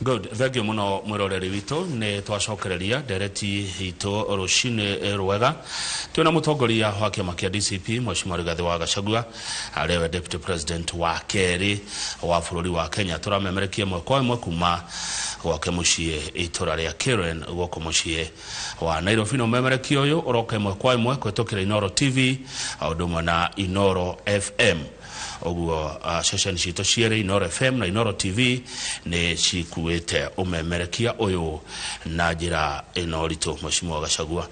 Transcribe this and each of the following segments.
Good, thank you muno mwiroreri witũ. Nĩ twacokereria ndereti itũ rũcinĩ rwega. Twĩna mũtongoria wa kĩama kĩa DCP, Mheshimiwa Rigathĩ wa Gachagua, arĩa we Deputy President wa kerĩ wa bũrũri wa Kenya. Tũramemerekia ĩmwe kwa ĩmwe kuma gwake mũciĩ itũra rĩa Karen gũkũ mũciĩ wa Nairobi. Na ũmemerekia ũyũ ũroka ĩmwe kwa ĩmwe kũhĩtũkĩra Inoro TV o ũndũ ũmwe na Inoro FM. Ũguo ceceni citũ cierĩ, Inoro FM na Inoro TV, nĩ cikuĩte ũmemerekia ũyũ na njĩra ĩno ritũ. Mheshimiwa Gachagua,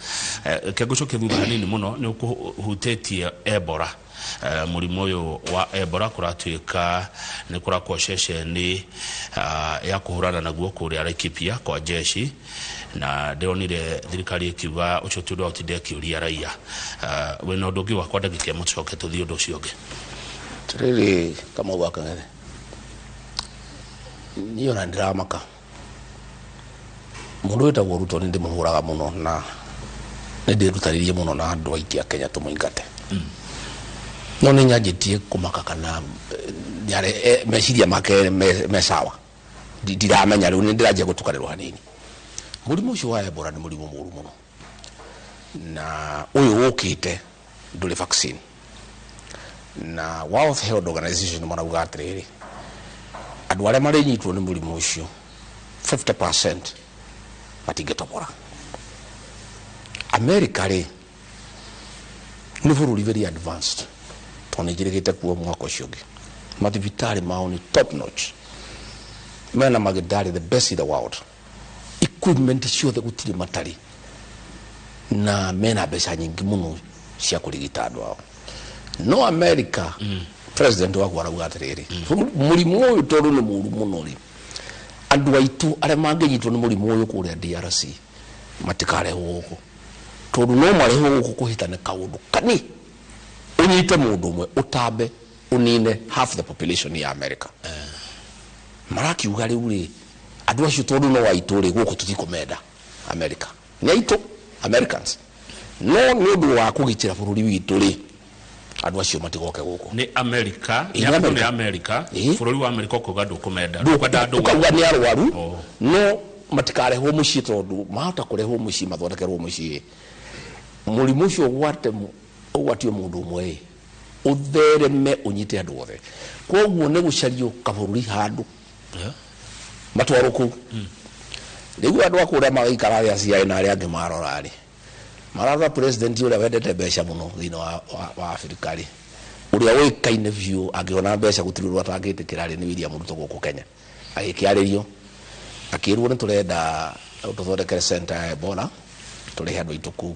kengũcokie thutha hanini mũno, nĩ ũkũhutĩtie Ebola. Mũrimũ ũyũ wa Ebola kũratuĩka nĩ kũrakwo ceceni ya kũhũrana naguo kũrĩa Laikipia kwa jeshi, na ndĩronire thirikari ĩkiuga ũcio ti ũndũ wa gũtinda ĩkĩũria raia. Wĩna ũndũ ũngĩ wakwa ndagĩka ĩmwe, tũcoke tũthiĩ ũndũ ũcio ũngĩ. Rĩrĩ, Kamau wa Kang'ethe, niĩ ona ndĩramaka mũndũ wĩtagwo Ruto. Nĩ ndĩmũhũraga mũno na nĩ ndĩrutanĩrie mũno na andũ aingĩ a Kenya tũmũingate, no nĩ nyanjĩtie kũmaka kana meciria make me sawa. Ndiramenya rĩu nĩ ndĩranjia gũtukanĩrwo hanini. Mũrimũ ũcio wa Ebola nĩ mũrimũ mũru mũno, na ũyũ ũkĩte ndũrĩ vaccine, na World Health Organization marauga atĩrĩrĩ, andũ arĩa marĩnyitwo nĩ mũrimũ ũcio 50% matingĩtobora. America rĩ, nĩ bũrũri very advanced, tondũ nĩ njĩrĩgĩte kuo mwaka ũcio ũngĩ. Mathibitarĩ mao nĩ top notch, mena magĩtarĩ the best in the world, equipment ciothe gũtirĩ matarĩ, na mena mbeca nyingĩ mũno cia kũrigita andũ ao. No America, president waku arauga atĩrĩrĩ, mũrimũ ũyũ tondũ nĩ mũru mũno rĩ, andũ aitũ arĩa mangĩnyitwo nĩ mũrimũ ũyũ kũrĩa DRC matikarehwo gũkũ, tondũ no marehwo gũkũ kũhĩtane kaũndũ kani ũnyite mũndũ ũmwe ũtambe ũnine half the population ya America. Marakiuga rĩu rĩ, andũ acio tondũ no aitũ rĩ, gũkũ tũtikũmenda. America nĩ aitũ Americans, no nĩ ũndũ wa kũgitĩra bũrũri witũ rĩ, andũ acio matigoke gũkũ. Nĩ America? Ĩ, nĩ nĩ America. America. Ĩ. Bũrũri wa America ũkauga ndũkũmenda, ndũkwenda andũ. Ũkauga nĩ arwaru. Oh. No matikarehwo mũciĩ, tondũ mahota kũrehwo mũciĩ, mathondekerwo mũciĩ, mũrimũ ũcio ũgwate ũgwatio mũndũ ũmwe ĩ, ũthereme ũnyite andũ othe. Koguo nĩ gũcario kabũrũri handũ matwarwo kũu. Rĩu andũ a kũrĩa magaikara arĩa CIA na arĩa angĩ marora rĩ, mararora president ũrĩa wendete mbeca mũno thĩinĩ wa Afrika rĩ, ũrĩa ũĩkaine biũ angĩona mbeca gũtirĩ ũndũ atangĩtĩkĩra rĩ, nĩ William Ruto gũkũ Kenya. Agĩkĩarĩrio, akĩrwo nĩ tũrenda tũthondekere center ya Ebola, tũrehe andũ aitũ kũu.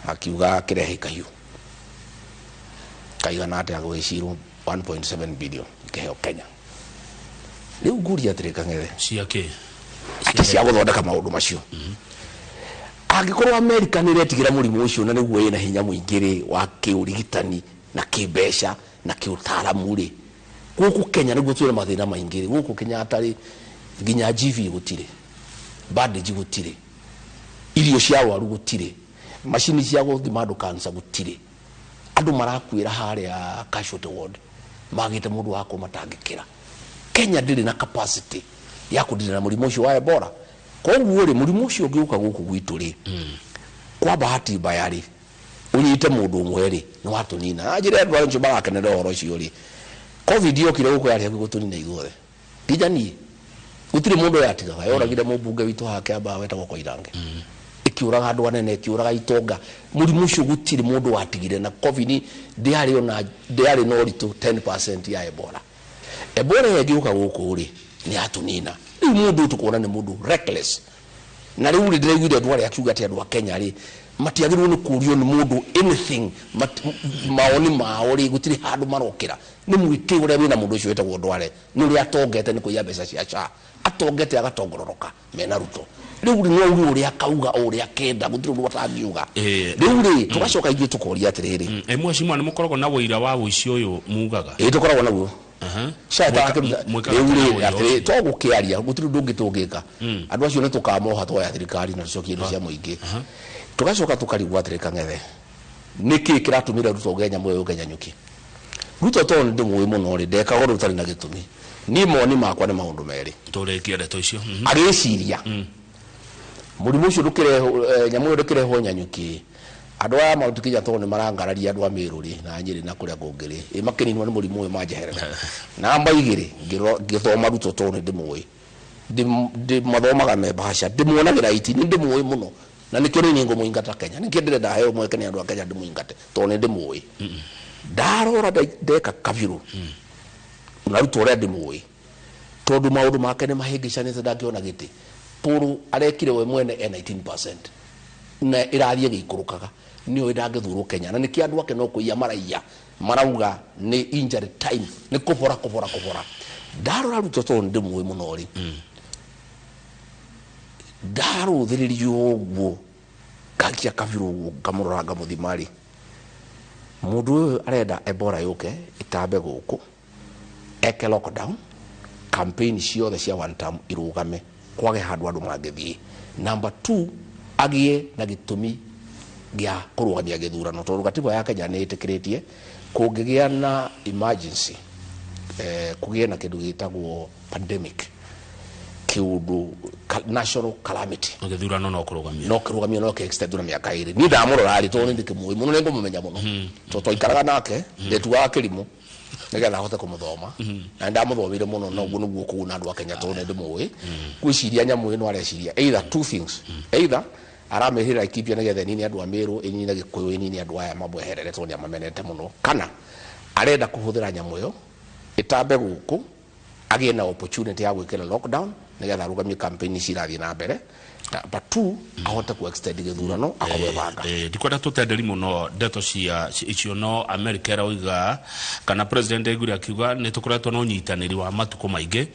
Akiuga kĩrehe kahiũ kaigana atĩa, gwĩcirwo 1.7 billion ikĩheo Kenya. Rĩu ngũria atĩrĩ, Kang'ethe, cia kĩ? Atĩ cia gũthondeka maũndũ macio. Angĩkorwo America nĩ ĩretigĩra mũrimũ ũcio na nĩguo ĩna hinya mũingĩ rĩ wa kĩũrigitani na kĩmbeca na kĩũtaaramu rĩ, gũkũ Kenya nĩguo twĩna mathĩna maingĩ rĩ, gũkũ Kenyatta rĩ, nginya GV gũtirĩ, bandage gũtirĩ, irio cia arwaru gũtirĩ, macini cia gũthima andũ cancer gũtirĩ, andũ marakuĩra harĩa casualty ward magĩte mũndũ wa kũmatangĩkĩra. Kenya ndĩrĩ na capacity ya kũndina na mũrimũ ũcio wa Ebola. Koguo rĩ, mũrimũ ũcio ũngĩũka gũkũ gwitũ rĩ, kwa bahati mbaya rĩ, ũnyite mũndũ ũmwe rĩ, nĩ watũnina. Na njĩra andũ acio marakenera ũhoro ũcio rĩ, COVID yokire gũkũ yarĩ hakuhĩ gũtũnina ithuothe, nginya niĩ. Gũtirĩ mũndũ yatigaga. Yoragire mũmbunge witũ haha Kĩambaa wetagwo Koirange, ĩkĩũraga andũ anene, ĩkĩũraga itonga. Mũrimũ ũcio gũtirĩ mũndũ watigire, na COVID ndĩarĩ ona ndĩarĩ na ũritũ 10% ya Ebola. Ebola ĩyo ĩngĩũka gũkũ rĩ, nĩ yatũnina. Rĩu mũndũ ũyũ tũkuona nĩ mũndũ reckless. Na rĩu rĩ, ndĩraiguire andũ arĩa akiuga atĩ andũ a Kenya rĩ, matiagĩrĩirwo nĩ kũrio nĩ mũndũ anything. Maoni mao rĩ, gũtirĩ handũ marokĩra. Nĩ mwĩtĩo ũrĩa wĩna mũndũ ũcio wĩtagwo Ndwale, nĩ ũrĩa atongete nĩ kũiya mbeca cia SHA, atongete agatongororoka mena Ruto. Rĩu rĩ, no uge ũrĩa akauga o ũrĩa akenda, gũtirĩ ũndũ atangiuga. Rĩu rĩ, tũgacoka ithuĩ tũkoria atĩrĩrĩ, Ĩ, mheshimiwa, nĩ mũkoragwo na ũira wa ũici ũyũ mugaga? Ĩ, tũkoragwo naguo. SHA ĩtarakĩruta. Mwĩkaga Rĩu atĩa rĩ, na ũira atĩrĩ, ũcio? to gũkĩaria gũtirĩ ũndũ ũngĩ tũngĩka. Andũ acio nĩ tũkamoha twoya thirikari na tũcokie indo cia mũingĩ. Tũgacoka tũkarigwo atĩrĩ, Kang'ethe, nĩkĩ kĩratũmire Ruto ũge nyamũ ĩyo yũke Nyanyuki? Ruto tondũ nĩ ndĩmũĩ mũno rĩ, ndekaga ũndũ ũtarĩ na gĩtũmi. Niĩ moni makwa nĩ maũndũ merĩ. Tũrĩkie ndeto icio. Agĩciria mũrimũ ũcio ndũkĩrehwo, nyamũ ĩyo ndũkĩrehwo Nyanyuki. Andũ aya Mount Kenya tondũ nĩ marangararia andũ a Meru rĩ na Nyĩrĩ na kũrĩa kũngĩ rĩ, ĩ makĩninwo nĩ mũrimũ ũyũ manjeherera. Namba igĩrĩ, ngĩthoma Ruto tondũ nĩ ndĩmũĩ, ndĩmathomaga me bahasha, ndĩmuonagĩra iti, nĩ ndĩmũĩ mũno na nĩkĩo rĩu niĩ ngũmũingata Kenya. Nĩkĩo ndĩrenda heo mweke nĩ andũ a Kenya ndĩmũingate tondũ nĩ ndĩmũĩ. Ndarora ndeka kabirũ na Ruto ũrĩa ndĩmũĩ, tondũ maũndũ make nĩ mahĩngĩcanĩte, ndangĩona gĩtĩ. Pũrũ arekire we mwene e 19% na ĩrathiĩ ĩgĩikũrũkaga, nĩũĩ ndangĩthurwo Kenya, na nĩkĩo andũ ake no kũiya maraiya, marauga nĩ injury time, nĩ kũbora kũbora kũbora. Ndarora Ruto tondũ nĩ ndĩmũĩ mũno rĩ, ndarũthĩrĩria ũguo ngakia kabirũ ũguo ngamũrora ngamũthima rĩ, mũndũ ũyũ arenda Ebola yũke ĩtambe gũkũ, eke lockdown, campaign ciothe cia one term irũgame, kwage handũ andũ mangĩthiĩ. Number 2, agĩe na gĩtũmi gĩa kũrũgamia gĩthurano, tondũ gatiba ya Kenya nĩ ĩtĩkĩrĩtie kũngĩgĩa na emergency, kũgĩe na kĩndũ gĩtagwo pandemic, kĩũndũ national calamity, gĩthurano no kũrũgamio, no kũrũgamio, no kĩ-extend na mĩaka ĩrĩ. Niĩ ndamũrora rĩ, tondũ nĩ ndĩkĩmũĩ mũno, nĩ ngũmũmenya mũno, tondũ twaikaraga nake, ndetuaga kĩrimũ nĩgetha ahote kũmũthoma, na ndamũthomire mũno, na ũguo nĩguo kũguna andũ a Kenya tondũ nĩ ndĩmũĩ. Gwĩciria nyamũ ĩno areciria either two things, either aramĩhĩra Laikipia nĩgetha ĩnine andũ a Meru, ĩnine Gĩkũyũ, ĩnine andũ aya mamweherere tondũ nĩamamenete mũno, kana arenda kũhũthĩra nyamũ ĩyo ĩtambe gũkũ, agĩe na opportunity ya gwĩkĩra lockdown nĩgetha arũgamie campaign ici irathiĩ na mbere. Number 2, ahote ku extend gĩthurano akorwo ebanga. Ndikwenda tũtenderi mũno ndeto cia icio, no America ĩrauga kana president aiguire akiuga nĩ tũkoretwo na ũnyitanĩri wa matukũ maingĩ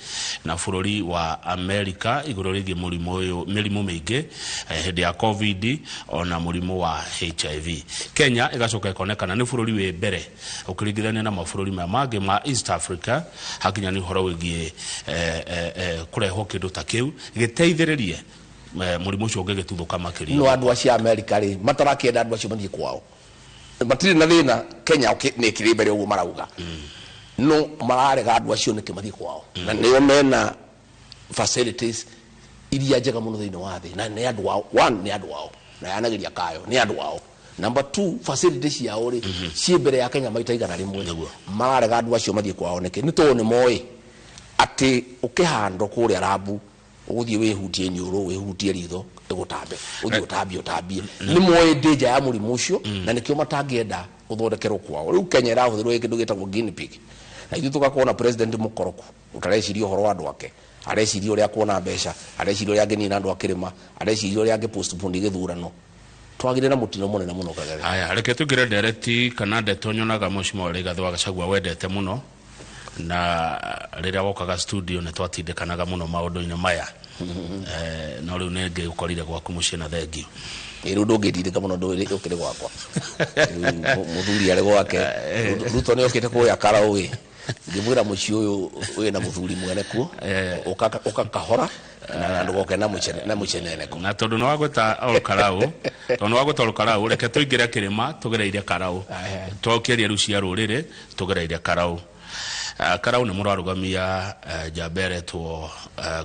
na bũrũri wa America igũrũ rĩgiĩ mũrimũ ũyũ, mĩrimũ mĩingĩ, hĩndĩ ya COVID ona mũrimũ wa HIV. Kenya ĩgacoka ĩkonekana nĩ bũrũri wĩ mbere ũkĩringithania na mabũrũri maya mangĩ ma East Africa hakinya nĩ ũhoro wĩgiĩ kũrehwo kĩndũ ta kĩu gĩteithĩrĩrie mũrimũ ũcio ũngĩgĩtuthũka makĩria. No andũ acio a America rĩ matarakĩenda andũ acio mathiĩ kwao, matirĩ na thĩna. Kenya nĩ ĩkĩrĩ mbere ũguo marauga, no mararega andũ acio nĩkĩ mathiĩ kwao, na nĩo mena facilities iria njega mũno thĩinĩ wa thĩ, na nĩ andũ ao. One, nĩ andũ ao, na yanagĩria kayo nĩ andũ ao. Number 2, facilities ciao rĩ ciĩ mbere ya Kenya maita 100. Mararega andũ acio mathiĩ kwao nĩkĩ? Nĩ tondũ nĩ moĩ atĩ ũkĩhandwo kũrĩa Rabu ũgũthiĩ wĩhutie nyũrũ, wĩhutie ritho, ĩgũtambe, ũthiĩ ũtambie ũtambie. Nĩ moĩ danger ya mũrimũ ũcio, na nĩkĩo matangĩenda gũthondekerwo kwao. Rĩu Kenya ĩrahũthĩrwo kĩndũ gĩtagwo guinea pig, na ithuĩ tũgakorwo na president mũkoroku ũtareciria ũhoro wa andũ ake, areciria ũrĩa akuona mbeca, areciria ũrĩa angĩnina andũ a kĩrĩma, areciria ũrĩa angĩ postpone gĩthurano. Twagire na mũtino mũnene mũno Kagere. Haya, reke tũingĩre ndereti kana ndeto nyonaga Mheshimiwa Rigathĩ wa Gachagua wendete mũno, na rĩrĩa wokaga studio nĩ twatindĩkanaga mũno maũndũ-inĩ maya. No rĩu nĩ ngĩgũkorire gwaku mũciĩ na thengio. Rĩu ndũngĩtindĩka mũno, ũkĩrĩ gwakwa. Mũthuri arĩ gwake. Ruto nĩ okĩte kũrĩa Karaũ, ngĩmwĩra mũciĩ ũyũ wĩna mũthuri mwene kuo, ũka kahora na ndũgoke na mũceneneko. Na tondũ nĩ wagweta Ol Kalou, tondũ nĩ wagweta Ol Kalou, reke tũingĩre kĩrĩma tũgereire Karau. Twokĩria rĩu cia rũrĩrĩ tũgereire Karau. Karau nĩ mũrarũgamia njamba ĩretwo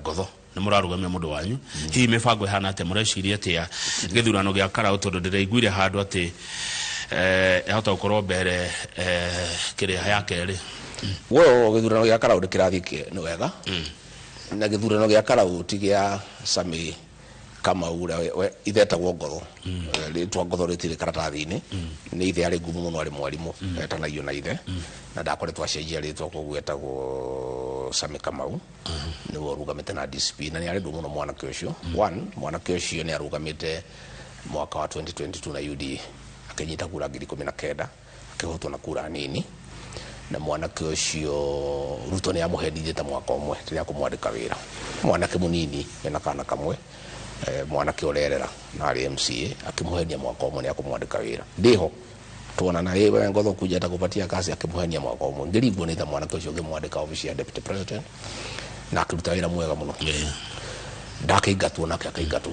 Ngotho, nĩ mũrarũgamia mũndũ wanyu. Hihi mĩbango ĩhana atĩa, mũreciria atĩa gĩthurano gĩa Karau? Tondũ ndĩraiguire handũ atĩ yahota gũkorwo mbere kĩrĩa ya kerĩ. Wo gĩthurano gĩa Karau nĩ kĩrathiĩ nĩ wega, na gĩthurano gĩa Karau ti gĩa Sami Kamau ũrĩa ithe etagwo Ngotho. Rĩtwa Ngotho rĩtirĩ karatathi-inĩ, nĩ ithe arĩ ngumo mũno, arĩ mwarimũ, etanagio na ithe, na ndakoretwo acenjia rĩtwa, koguo etagwo Sami Kamau, nĩwe ũrũgamĩte na DCP, na nĩ arendwo mũno mwanake ũcio. One, mwanake ũcio nĩ arũgamĩte mwaka wa 2022 na UDA, akĩnyita kura 19,000, akĩhotwo na kura nini. Na mwanake ũcio Ruto nĩ amũhenire ta mwaka ũmwe rĩrĩa akũmwandĩka wĩra. Mwanake mũnini ena kana kamwe, mwanake ũrerera na arĩ MCA, akĩmũhenia mwaka ũmwe nĩ akũmwandĩka wĩra. Ndĩho tuona na wewe Ngotho kuja atakupatia kazi, akĩmũhenia mwaka ũmwe. Ngĩringwo nĩ tha mwanake ũcio ngĩmwandĩka obici ya deputy president, na akĩruta wĩra mwega mũno. Ndakĩingatwo nake akaingatwo.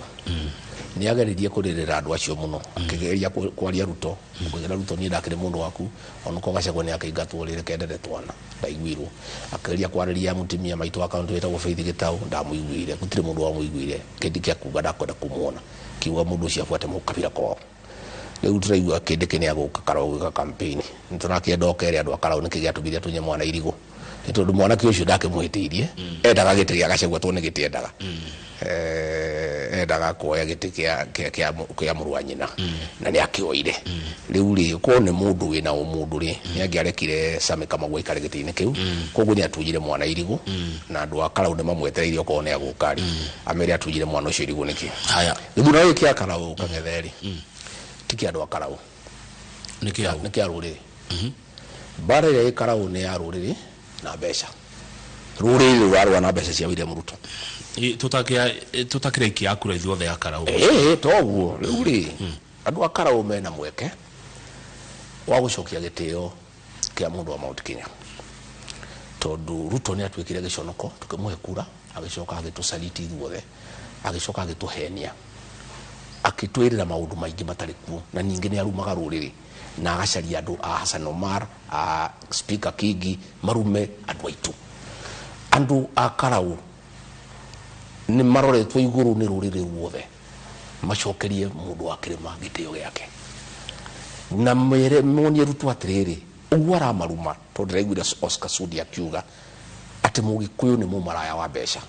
Nĩ ageririe kũrĩrĩra andũ acio mũno, akĩgeria kwaria Ruto, kũgira Ruto niĩ ndakĩrĩ mũndũ waku, onokorwo Gachagua nĩ akĩingatwo rĩ, reke ndere twana. Ndaiguirwo akĩgeria kwarĩria mũtumia maitũ wa kaũntĩ wĩtagwo Faith Gĩtaũ, ndamũiguire, gũtirĩ mũndũ wamũiguire. Kĩndĩ kĩa kuga ndakwenda kũmuona, kiuga mũndũ ũcio abuate mũkabira kwao. Rĩu tũraigua Kindiki nĩ agũka Karau gwĩka campaign, nĩ tũrakĩenda okere andũ a Karau nĩkĩ gĩatũmire tũnye mwana irigũ, nĩ tondũ mwanake ũcio ndakĩmũhĩtĩirie, endaga gĩtĩ gĩa Gachagua tuone gĩtĩ endaga. Endaga kuoya gĩtĩ kĩa mũrũ wa nyina, na nĩ akĩoire. Rĩu rĩ, korwo nĩ mũndũ wĩna ũmũndũ rĩ, nĩ angĩarekire Sammy Kamau aikare gĩtĩ-inĩ kĩu. Koguo nĩ atunyire mwana irigũ, na andũ a Karau nĩ mamwetereire okorwo nĩ agũka rĩ, amere atunyire mwana ũcio irigũ nĩkĩ. Haya. Gĩthurano gĩkĩ kĩa Karau Kang'ethe rĩ, ti kĩa andũ a Karau. Nĩ kĩa Nĩ kĩa rũrĩrĩ. Mbara ĩrĩa ĩ Karau nĩ ya rũrĩrĩ na mbeca. Rũrĩrĩ rũrarũa na mbeca cia William Ruto. Tũtakĩraikia kura ithuothe a Karau. Ĩĩ, toguo. Rĩu rĩ, andũ a Karau mena mweke wa gũcokia gĩtĩo kĩa mũndũ wa Mount Kenya, tondũ Ruto nĩ atuĩkire gĩconoko, tũkĩmũhe kura, agĩcoka agĩtũcariti ithuothe, agĩcoka agĩtũhenia, akĩtwĩrĩra maũndũ maingĩ matarĩ kuo, na ningĩ nĩ arumaga rũrĩrĩ na agacaria andũ a Hassan Omar, a Speaker Kingi, marume andũ aitũ. Andũ a Karau nĩ maroretwo igũrũ nĩ rũrĩrĩ ruothe, macokerie mũndũ wa kĩrĩma gĩtĩo gĩake, na mere monie Ruto atĩrĩrĩ, ũguo aramaruma, tondũ ndĩraiguire Oscar Sudi akiuga atĩ mũgĩkũyũ nĩ mũmaraya wa mbeca,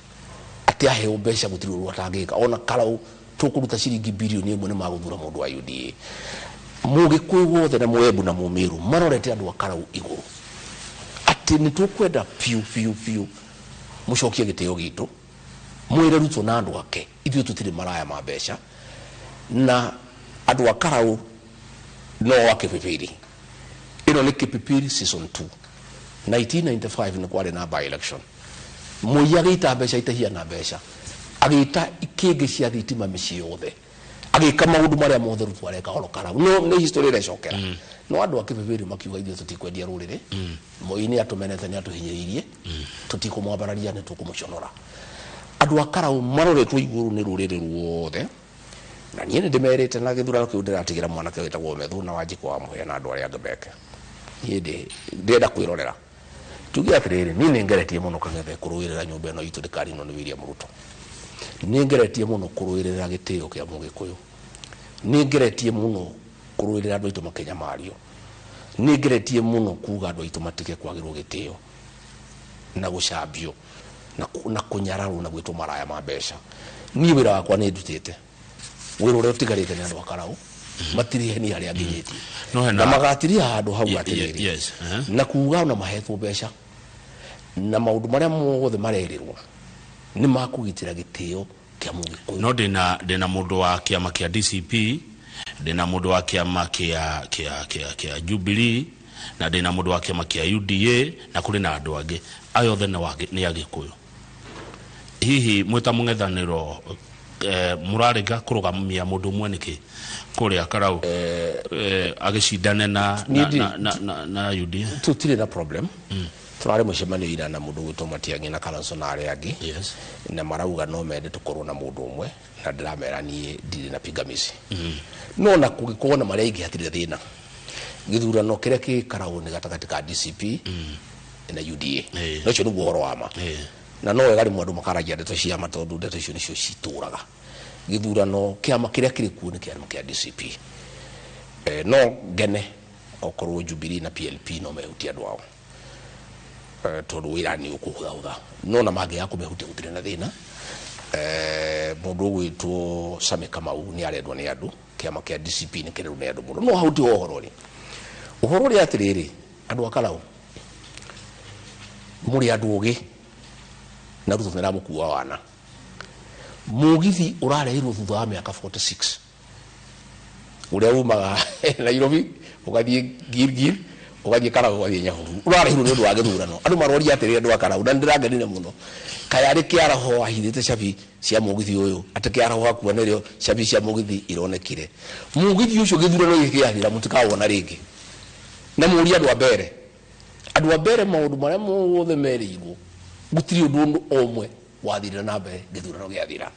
atĩ aheo mbeca gũtirĩ ũndũ atangĩka, ona Karau tũkũruta ciringi bilioni 1 nĩ magũthura mũndũ wa UDA. Mũgĩkũyũ wothe na Mũembu na Mũmĩru marorete andũ a Karau igũrũ, atĩ nĩ tũkwenda biũ biũ biũ mũcokie gĩtĩo gitũ, mwĩre Ruto na andũ ake ithuĩ tũtirĩ maraya ma mbeca, na andũ a Karau no wa Kipipiri. Ĩno nĩ Kipipiri season 2. 1995 nĩ kwarĩ na by election, Moi agĩita mbeca itahiana mbeca, agĩita ikĩngĩ cia thitima mĩciĩ yothe, agĩka maũndũ marĩa mothe Ruto areka oro Karau. No nĩ history ĩrecokera. No andũ a Kipipiri makiuga ithuĩ tũtikwendia rũrĩrĩ, Moi nĩ atũmenete, nĩ atũhinyĩrĩirie, tũtikũmwambararia, nĩ tũkũmũconora. Andũ a Karau maroretwo igũrũ nĩ rũrĩrĩ ruothe, na niĩ nĩ ndĩmerĩte na gĩthurano kĩu ndĩratigĩra mwanake wĩtagwo Methu na Wanjikũ wa Mũhĩa na andũ arĩa angĩ meke. Niĩ ndĩrenda kwĩrorera. Tuge atĩrĩrĩ, niĩ nĩ ngeretie mũno Kang'ethe kũrũĩrĩra nyũmba ĩno itũ ndĩkaninwo nĩ William Ruto. Nĩ ngeretie mũno kũrũĩrĩra gĩtĩo kĩa mũgĩkũyũ. Nĩ ngeretie mũno kũrũĩrĩra andũ aitũ makĩnyamario. Nĩ ngeretie mũno kuga andũ aitũ matige kwagĩrwo gĩtĩo na gũcambio na kũnyararwo na gwĩtwo maraya ma mbeca. Niĩ wĩra wakwa nĩ ndutĩte. Wĩra ũrĩa ũtigarĩte nĩ andũ a Karau, matirihe ni harĩa nginyĩtie. No hena Na magatiria handũ hau atĩrĩrĩ. Yes, Na kuga ona mahetwo mbeca na maũndũ marĩa mothe marerirwo nĩ makũgitĩra gĩtĩo kĩa mũgĩkũyũ. No ndĩna mũndũ wa kĩama kĩa DCP, ndĩna mũndũ wa kĩama kĩa Jubilee, na ndĩna mũndũ wa kĩama kĩa UDA, na kũrĩ na andũ angĩ. Aya othe nĩ Agĩkũyũ. Hihi mwĩ ta mũng'ethanĩro, mũrarega kũrũgamia mũndũ ũmwe nĩkĩ kũrĩa Karau, agĩcindane Niĩ na UDA? Tũtirĩ na problem. Tũrarĩ mũcemanio ira na mũndũ gwĩtwo Matiang'i na Kalonzo na arĩa angĩ. Na marauga no mende tũkorwo na mũndũ ũmwe, na ndĩramera niĩ ndirĩ na pingamizi. No na kũngĩkorwo na marĩa aingĩ hatirĩ thĩna. Gĩthurano kĩrĩa kĩ Karau nĩ gatagatĩ ka DCP na UDA. Na ũcio nĩguo ũhoro wa ma. Na no wega rĩmwe andũ makaragia ndeto cia ma, tondũ ndeto icio nĩcio citũraga. Gĩthurano kĩama kĩrĩa kĩrĩ kuo nĩ kĩama kĩa DCP. No ngene okorwo Jubilee na PLP no mehutie andũ ao. Tondũ wĩra nĩ ũkũhũthahũtha. No na mangĩaga kũmehutia gũtirĩ na thĩna. Mũndũ ũgwĩtwo Sammy Kamau nĩ arendwo nĩ andũ, kĩama kĩa DCP nĩ kĩrendwo nĩ andũ mũno. No hau tiho ũhoro ũrĩ. Ũhoro ũrĩ atĩrĩrĩ, andũ a Karau mũrĩ andũ ogĩ, na Ruto nĩ aramũkua wana. Mũgithi ũrarehirwo thutha wa mĩaka 46, ũrĩa umaga Nairobi ũgathiĩ Gilgil, ũgathiĩ Karau, ũgathiĩ Nyahururu, ũrarehirwo nĩ ũndũ wa gĩthurano. Andũ maroria atĩrĩrĩ, andũ a Karau, na nĩndĩrakenire mũno, kaĩ arĩ kĩaraho wahithĩte cabi cia mũgithi ũyũ, atĩ kĩaraho hakua nĩrĩo cabi cia mũgithi ironekire. Mũgithi ũcio gĩthurano gĩkĩ gĩathira mũtikawona rĩngĩ. Na mũrie andũ a mbere, andũ a mbere maũndũ marĩa mothe merĩirwo, gũtirĩ ũndũ o ũmwe wathirire na mbere gĩthurano gĩathira.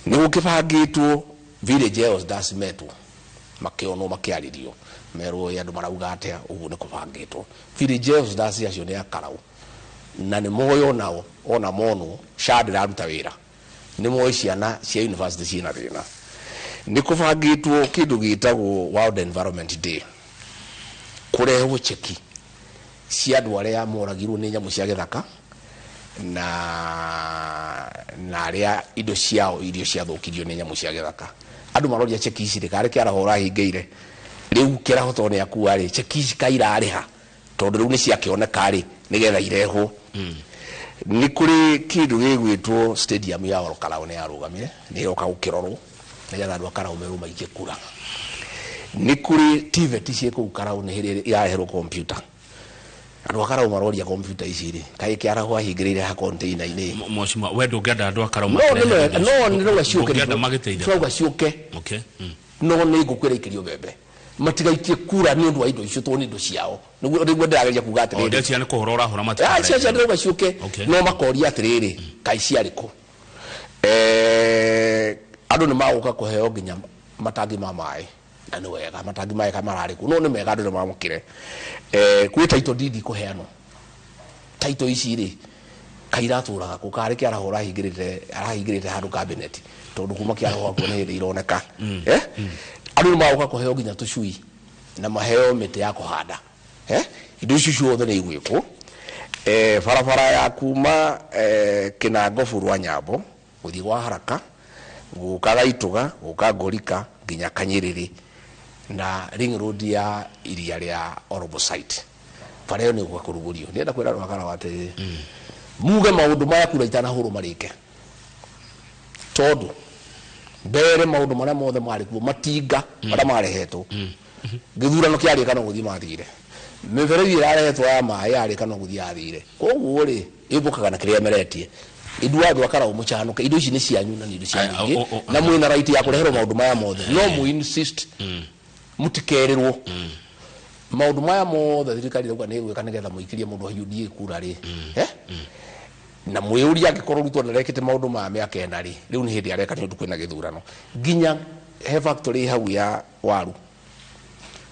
Nĩ gũkĩbangĩtwo Village elders metwo makĩonwo makĩarĩrio merwo andũ marauga atĩa ũguo nĩ kũbangĩtwo. Village elders acio nĩ akarau na nĩ moyo nao ona monwo SHA ndĩraruta wĩra, nĩ moĩ ciana cia university ciĩna thĩna. Nĩ kũbangĩtwo kĩndũ gĩtagwo World Environment Day, kũrehwo cheki cia andũ arĩa moragirwo nĩ nyamũ cia gĩthaka na arĩa indo ciao irio ciathũkirio nĩ nyamũ cia gĩthaka. Andũ maroria cheki ici rĩ, karĩ kĩaraho ũrahingĩire rĩu kĩaraho tondũ nĩ akua rĩ, cheki ici kairarĩha tondũ rĩu nĩ ciakĩoneka rĩ, nĩgetha irehwo. Nĩ kũrĩ kĩndũ gĩgwĩtwo stadium ya Olkalou nĩ yarũgamire, nĩ ĩroka gũkĩrorwo nĩgetha andũ a Karau merwo maikie kura. Nĩ kũrĩ TVET ciĩ kũu Karau nĩ hĩrĩ irareherwo computer. Andũ a Karau maroria computer ici rĩ, kaĩ kĩaraho ahingĩrĩire ha container-inĩ. Mheshimiwa, we ndũngĩenda andũ a Karau No nĩ no nĩ rauga ciũke, ndũngĩenda magĩteithia? Turauga ciũke. Okay. No nĩ ngũkwĩra ikĩrio mbembe matigaikie kura nĩ ũndũ wa indo icio tondũ nĩ indo ciao. Nĩguo ndĩrageria kuga O atĩrĩrĩ, ndeciria nĩ kũhũra ũrahũra Ah, matikare. cia ndĩrauga ciũke. Okay. No makoria atĩrĩrĩ, kaĩ ciarĩ kũ? Andũ nĩ magũka kũheo nginya matangi ma maĩ, na nĩ wega matangi maĩ ka mararĩ kũ, no nĩ mega andũ nĩ mamũkĩre. Kwĩ title deed kũheanwo. Title ici rĩ, kairatũraga kũ? Karĩ kĩaraho arahingĩrĩte handũ cabinet tondũ kuma kĩaraho akuo nĩ hĩndĩ ironeka. Andũ nĩ magũka kũheo nginya tũcui na maheo mĩtĩ ya kũhanda. Indo icio ciothe nĩ igwĩkwo. Barabara ya kuma Kĩnangobu rwa Nyambo gũthiĩ gwa Haraka gũka Gaitũga gũka Ngorika nginya Kanyĩrĩrĩ na ring road ya iria rĩa Orobo site, bara ĩyo nĩ ĩgũka kũrugũrio. Ndĩrenda kwĩra andũ a Karau atĩrĩrĩ, muge maũndũ maya kura itanahũrwo marĩke, tondũ mbere maũndũ marĩa mothe marĩ kuo matinga marĩa marehetwo gĩthurano kĩarĩka no gũthiĩ mathire, mĩberethi ĩrarehetwo ya maĩ yarĩka no gũthiĩ yathire. Koguo rĩ, ĩmbũkaga na kĩrĩa ĩmeretie. Ithuĩ andũ a Karau mũcanũke, indo ici nĩ cianyu na nĩ indo cia Aya, mũingĩ, na mwĩna right ya kũreherwo maũndũ maya mothe, no mũ insist mũtikerĩrwo maũndũ maya mothe thirikari ĩrauga nĩ ĩgwĩka nĩgetha mũikĩrie mũndũ wa UDA kura rĩ. Na mwĩũria angĩkorwo Ruto ndarekĩte maũndũ ma mĩaka ĩna rĩ, rĩu nĩ hĩndĩ areka nĩ ũndũ kwĩna gĩthurano. Nginya he factory hau ya waru,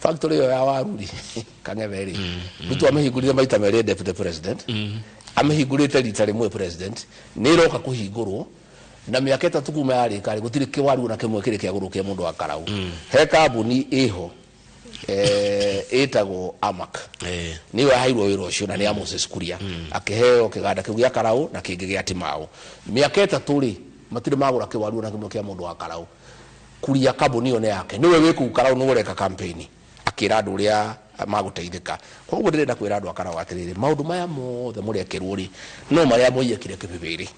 factory ĩyo ya waru rĩ, Kang'ethe rĩ, Ruto amĩhingũrire maita merĩ deputy president, amĩhingũrĩte rita rĩmwe president, nĩ ĩroka kũhingũrwo na mĩaka 3 kuma yarĩka rĩ, gũtirĩ kĩwaru ona kĩmwe kĩrĩ kĩagũrwo kĩa mũndũ wa Karau. He kambuni ĩho ĩtagwo Amac, nĩyo yaheirwo wĩra ũcio na nĩ ya Moses Kuria, akĩheo kĩganda kĩu gĩa Karau na kĩngĩ gĩa Timau. Mĩaka 3 rĩ, matirĩ magũra kĩwaru ona kĩmwe kĩa mũndũ wa Karau. Kuria kambuni ĩyo nĩ yake, nĩwe wĩ kũu Karau, nĩwe ũreka campaign akĩra andũ ũrĩa magũteithĩka. Koguo ndĩrenda kwĩra andũ a Karau atĩrĩrĩ, maũndũ maya mothe mũrekĩrwo rĩ, no marĩa mwaiĩkire kĩbĩbĩrĩ.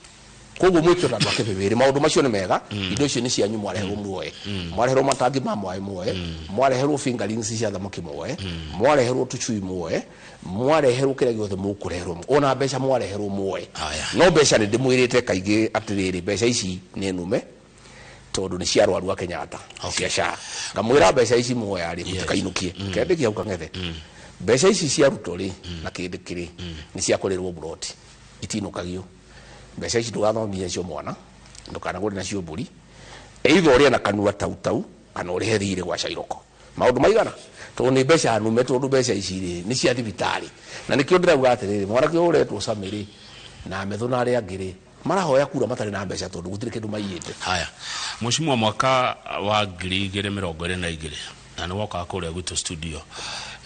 Koguo mwĩkĩre andũ a kĩbĩbĩrĩ maũndũ macio nĩ mega, indo icio nĩ cianyu, mwareherwo muoe, mwareherwo matangi ma maĩ muoe, mwareherwo fingerlings cia thamaki muoe, mwareherwo tũcui muoe, mwareherwo kĩrĩa gĩothe mũkũreherwo, ona mbeca mwareherwo muoe. Aya. No mbeca nĩ ndĩmwĩrĩte kaingĩ atĩrĩrĩ, mbeca ici nĩ nume tondũ nĩ cia arwaru a Kenyatta cia SHA. Ngamwĩra mbeca ici muoya rĩ, mũtikainũkie kĩandĩki hau Kang'ethe. Mbeca ici cia Ruto rĩ na kĩndĩ kĩrĩ nĩ cia kũrĩrwo buroti, itinũkagio. Mbeca ici ndũgathomithie nacio mwana, ndũkanagũre nacio mbũri, either ũrĩe na kanua tau tau kana ũrĩhe thirĩ gwa Cairoko. Maũndũ maigana tondũ nĩ mbeca nume, tondũ mbeca ici rĩ nĩ cia thibitarĩ. Na nĩkĩo ndĩrauga atĩrĩrĩ, mwanake ũyũ ũretwo Sammy rĩ na Methu na arĩa angĩ rĩ, marahoya kura matarĩ na mbeca tondũ gũtirĩ kĩndũ maiyĩte. Haya, mheshimiwa, mwaka wa 2022 na nĩ wokaga kũrĩa gwitũ studio,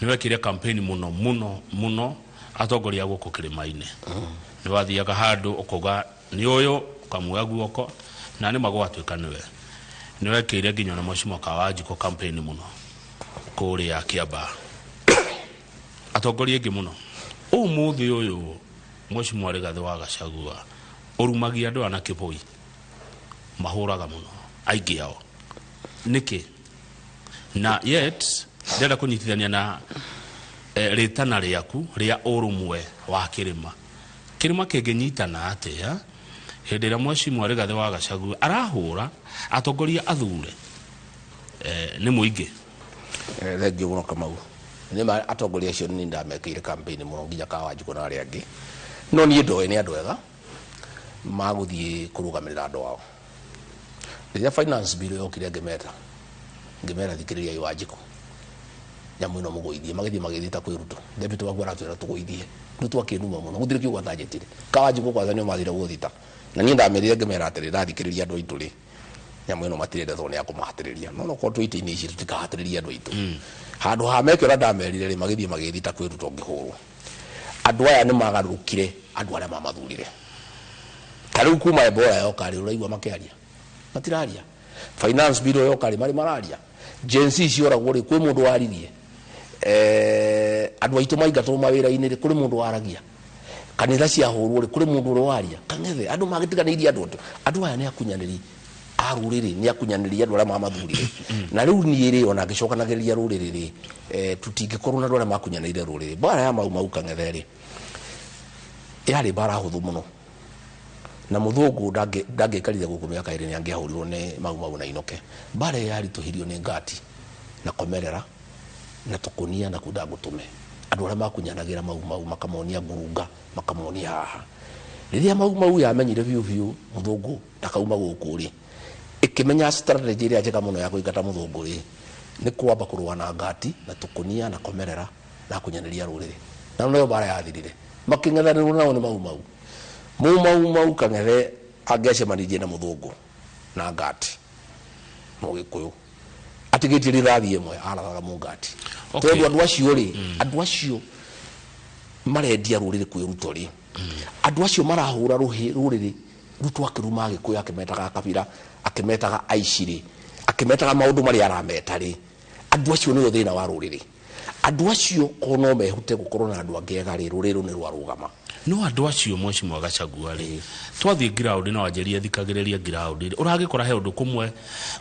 nĩ wekire campaign mũno mũno mũno atongoria gũkũ kĩrĩma-inĩ. Nĩ wathiaga handũ ũkauga nĩ ũyũ, ũkamuoya guoko na nĩ magwatuĩka nĩwe. Nĩ wekĩire nginya na mheshimiwa Kawanjikũ campaign mũno kũrĩa Kiambaa, atongoria aingĩ mũno. Ũmũthĩ ũyũ mheshimiwa Rigathĩ wa Gachagua ũrumagia andũ aya na kĩboi, mahũraga mũno aingĩ ao nĩkĩ? Na yet ndĩrenda kũnyitithania na rĩtana rĩaku rĩa ũrũmwe wa kĩrĩma. Kĩrĩma kĩngĩnyitana atĩa hĩndĩ ĩrĩa mheshimiwa Rigathĩ wa Gachagua arahũra atongoria athure nĩ mũingĩ? Thengiũ mũno Kamau. Nĩ ma atongoria acio nĩ ndamekĩire campaign mũno nginya Kawanjikũ na arĩa angĩ, no niĩ ndoĩ nĩ andũ ega magũthiĩ kũrũgamĩrĩra andũ ao. Rĩrĩa finance bill yokire, ngĩmeta, ngĩmera, "Thikĩrĩriai Wanjikũ, nyamũ ĩno mũgũithie." Magĩthiĩ magĩthiĩ kwĩ Ruto. Deputy waku aratwĩra tũgũithie. Rĩu twakĩnuma mũno, gũtirĩ kiugo atanjĩtire. Ka Wanjikũ kwanza nĩo mathire gũthita na niĩ ndamerire, ngĩmera atĩrĩ, ndathikĩrĩria andũ aitũ rĩ, nyamũ ĩno matirenda tondũ nĩ akũmahatĩrĩria, no nokorwo twĩ itĩ-inĩ ici tũtikahatĩrĩria andũ aitũ. Handũ ha meke ũrĩa ndamerire rĩ, magĩthiĩ magĩthita kwĩ Ruto, ngĩhũrwo. Andũ aya nĩ magarũrũkire andũ arĩa mamathurire. Ta rĩu kuma Ebola yoka rĩ, ũraigua makĩaria? Matiraria. Finance bill yoka rĩ, marĩ mararia? Gen Z cioragwo rĩ, kwĩ mũndũ waririe? Andũ aitũ maingatwo mawĩra-inĩ rĩ, kũrĩ mũndũ waragia? Kanitha ciahũrwo rĩ, kũrĩ mũndũ ũrĩa waria? Kang'ethe, andũ magĩtiganĩirie andũ. Andũ aya nĩ akunyanĩri a rũrĩrĩ, nĩ akunyanĩri andũ arĩa mamathurire. Na rĩu niĩ rĩ, ona ngĩcokanagĩrĩria rũrĩrĩ rĩ, tũtingĩkorwo na andũ arĩa makunyanĩire rũrĩrĩ. Mbara ya Mau Mau, Kang'ethe rĩ, yarĩ mbara hũthũ mũno, na mũthũngũ ndangĩaikarire gũkũ mĩaka 2, nĩ angĩahũrirwo nĩ Mau Mau na inoke. Mbara ĩyo yaritũhirio nĩ ngati na komerera na tũkũnia na kunda ngũtũme andũ arĩa makunyanagĩra Mau Mau, makamonia ngurunga, makamonia haha. Rĩrĩa Mau Mau yamenyire biũ biũ mũthũngũ ndakauma gũkũ rĩ, ĩkĩmenya strategy ĩrĩa njega mũno ya kũingata mũthũngũ rĩ, nĩ kwamba kũrũa na ngati na tũkũnia na komerera na kunyanĩria rũrĩrĩ. Na noyo mbara yathirire, makĩng'ethanĩrwo nao nĩ Mau Mau. Mau Mau Mau, Kang'ethe, angĩacemanirie na mũthũngũ na ngati, mũgĩkũyũ atigĩtie rithathi ĩmwe, arathaga mũngati. Tondũ andũ acio rĩ, andũ acio marendia rũrĩrĩ kwĩ Ruto rĩ, andũ acio marahũra rũhĩ rũrĩrĩ. Ruto akĩruma Agĩkũyũ, akĩmetaga kabira, akĩmetaga aici rĩ, akĩmetaga maũndũ marĩa arameta rĩ, andũ acio nĩo thĩna wa rũrĩrĩ. Andũ acio ko no mehute gũkorwo na andũ angĩ ega rĩ, rũrĩrĩ rũu nĩ rwarũgama. No andũ acio, mheshimiwa Gachagua rĩ, twathiĩ ground no wanjĩrie thikagĩrĩria ground rĩ, ũragĩkora he ũndũ kũmwe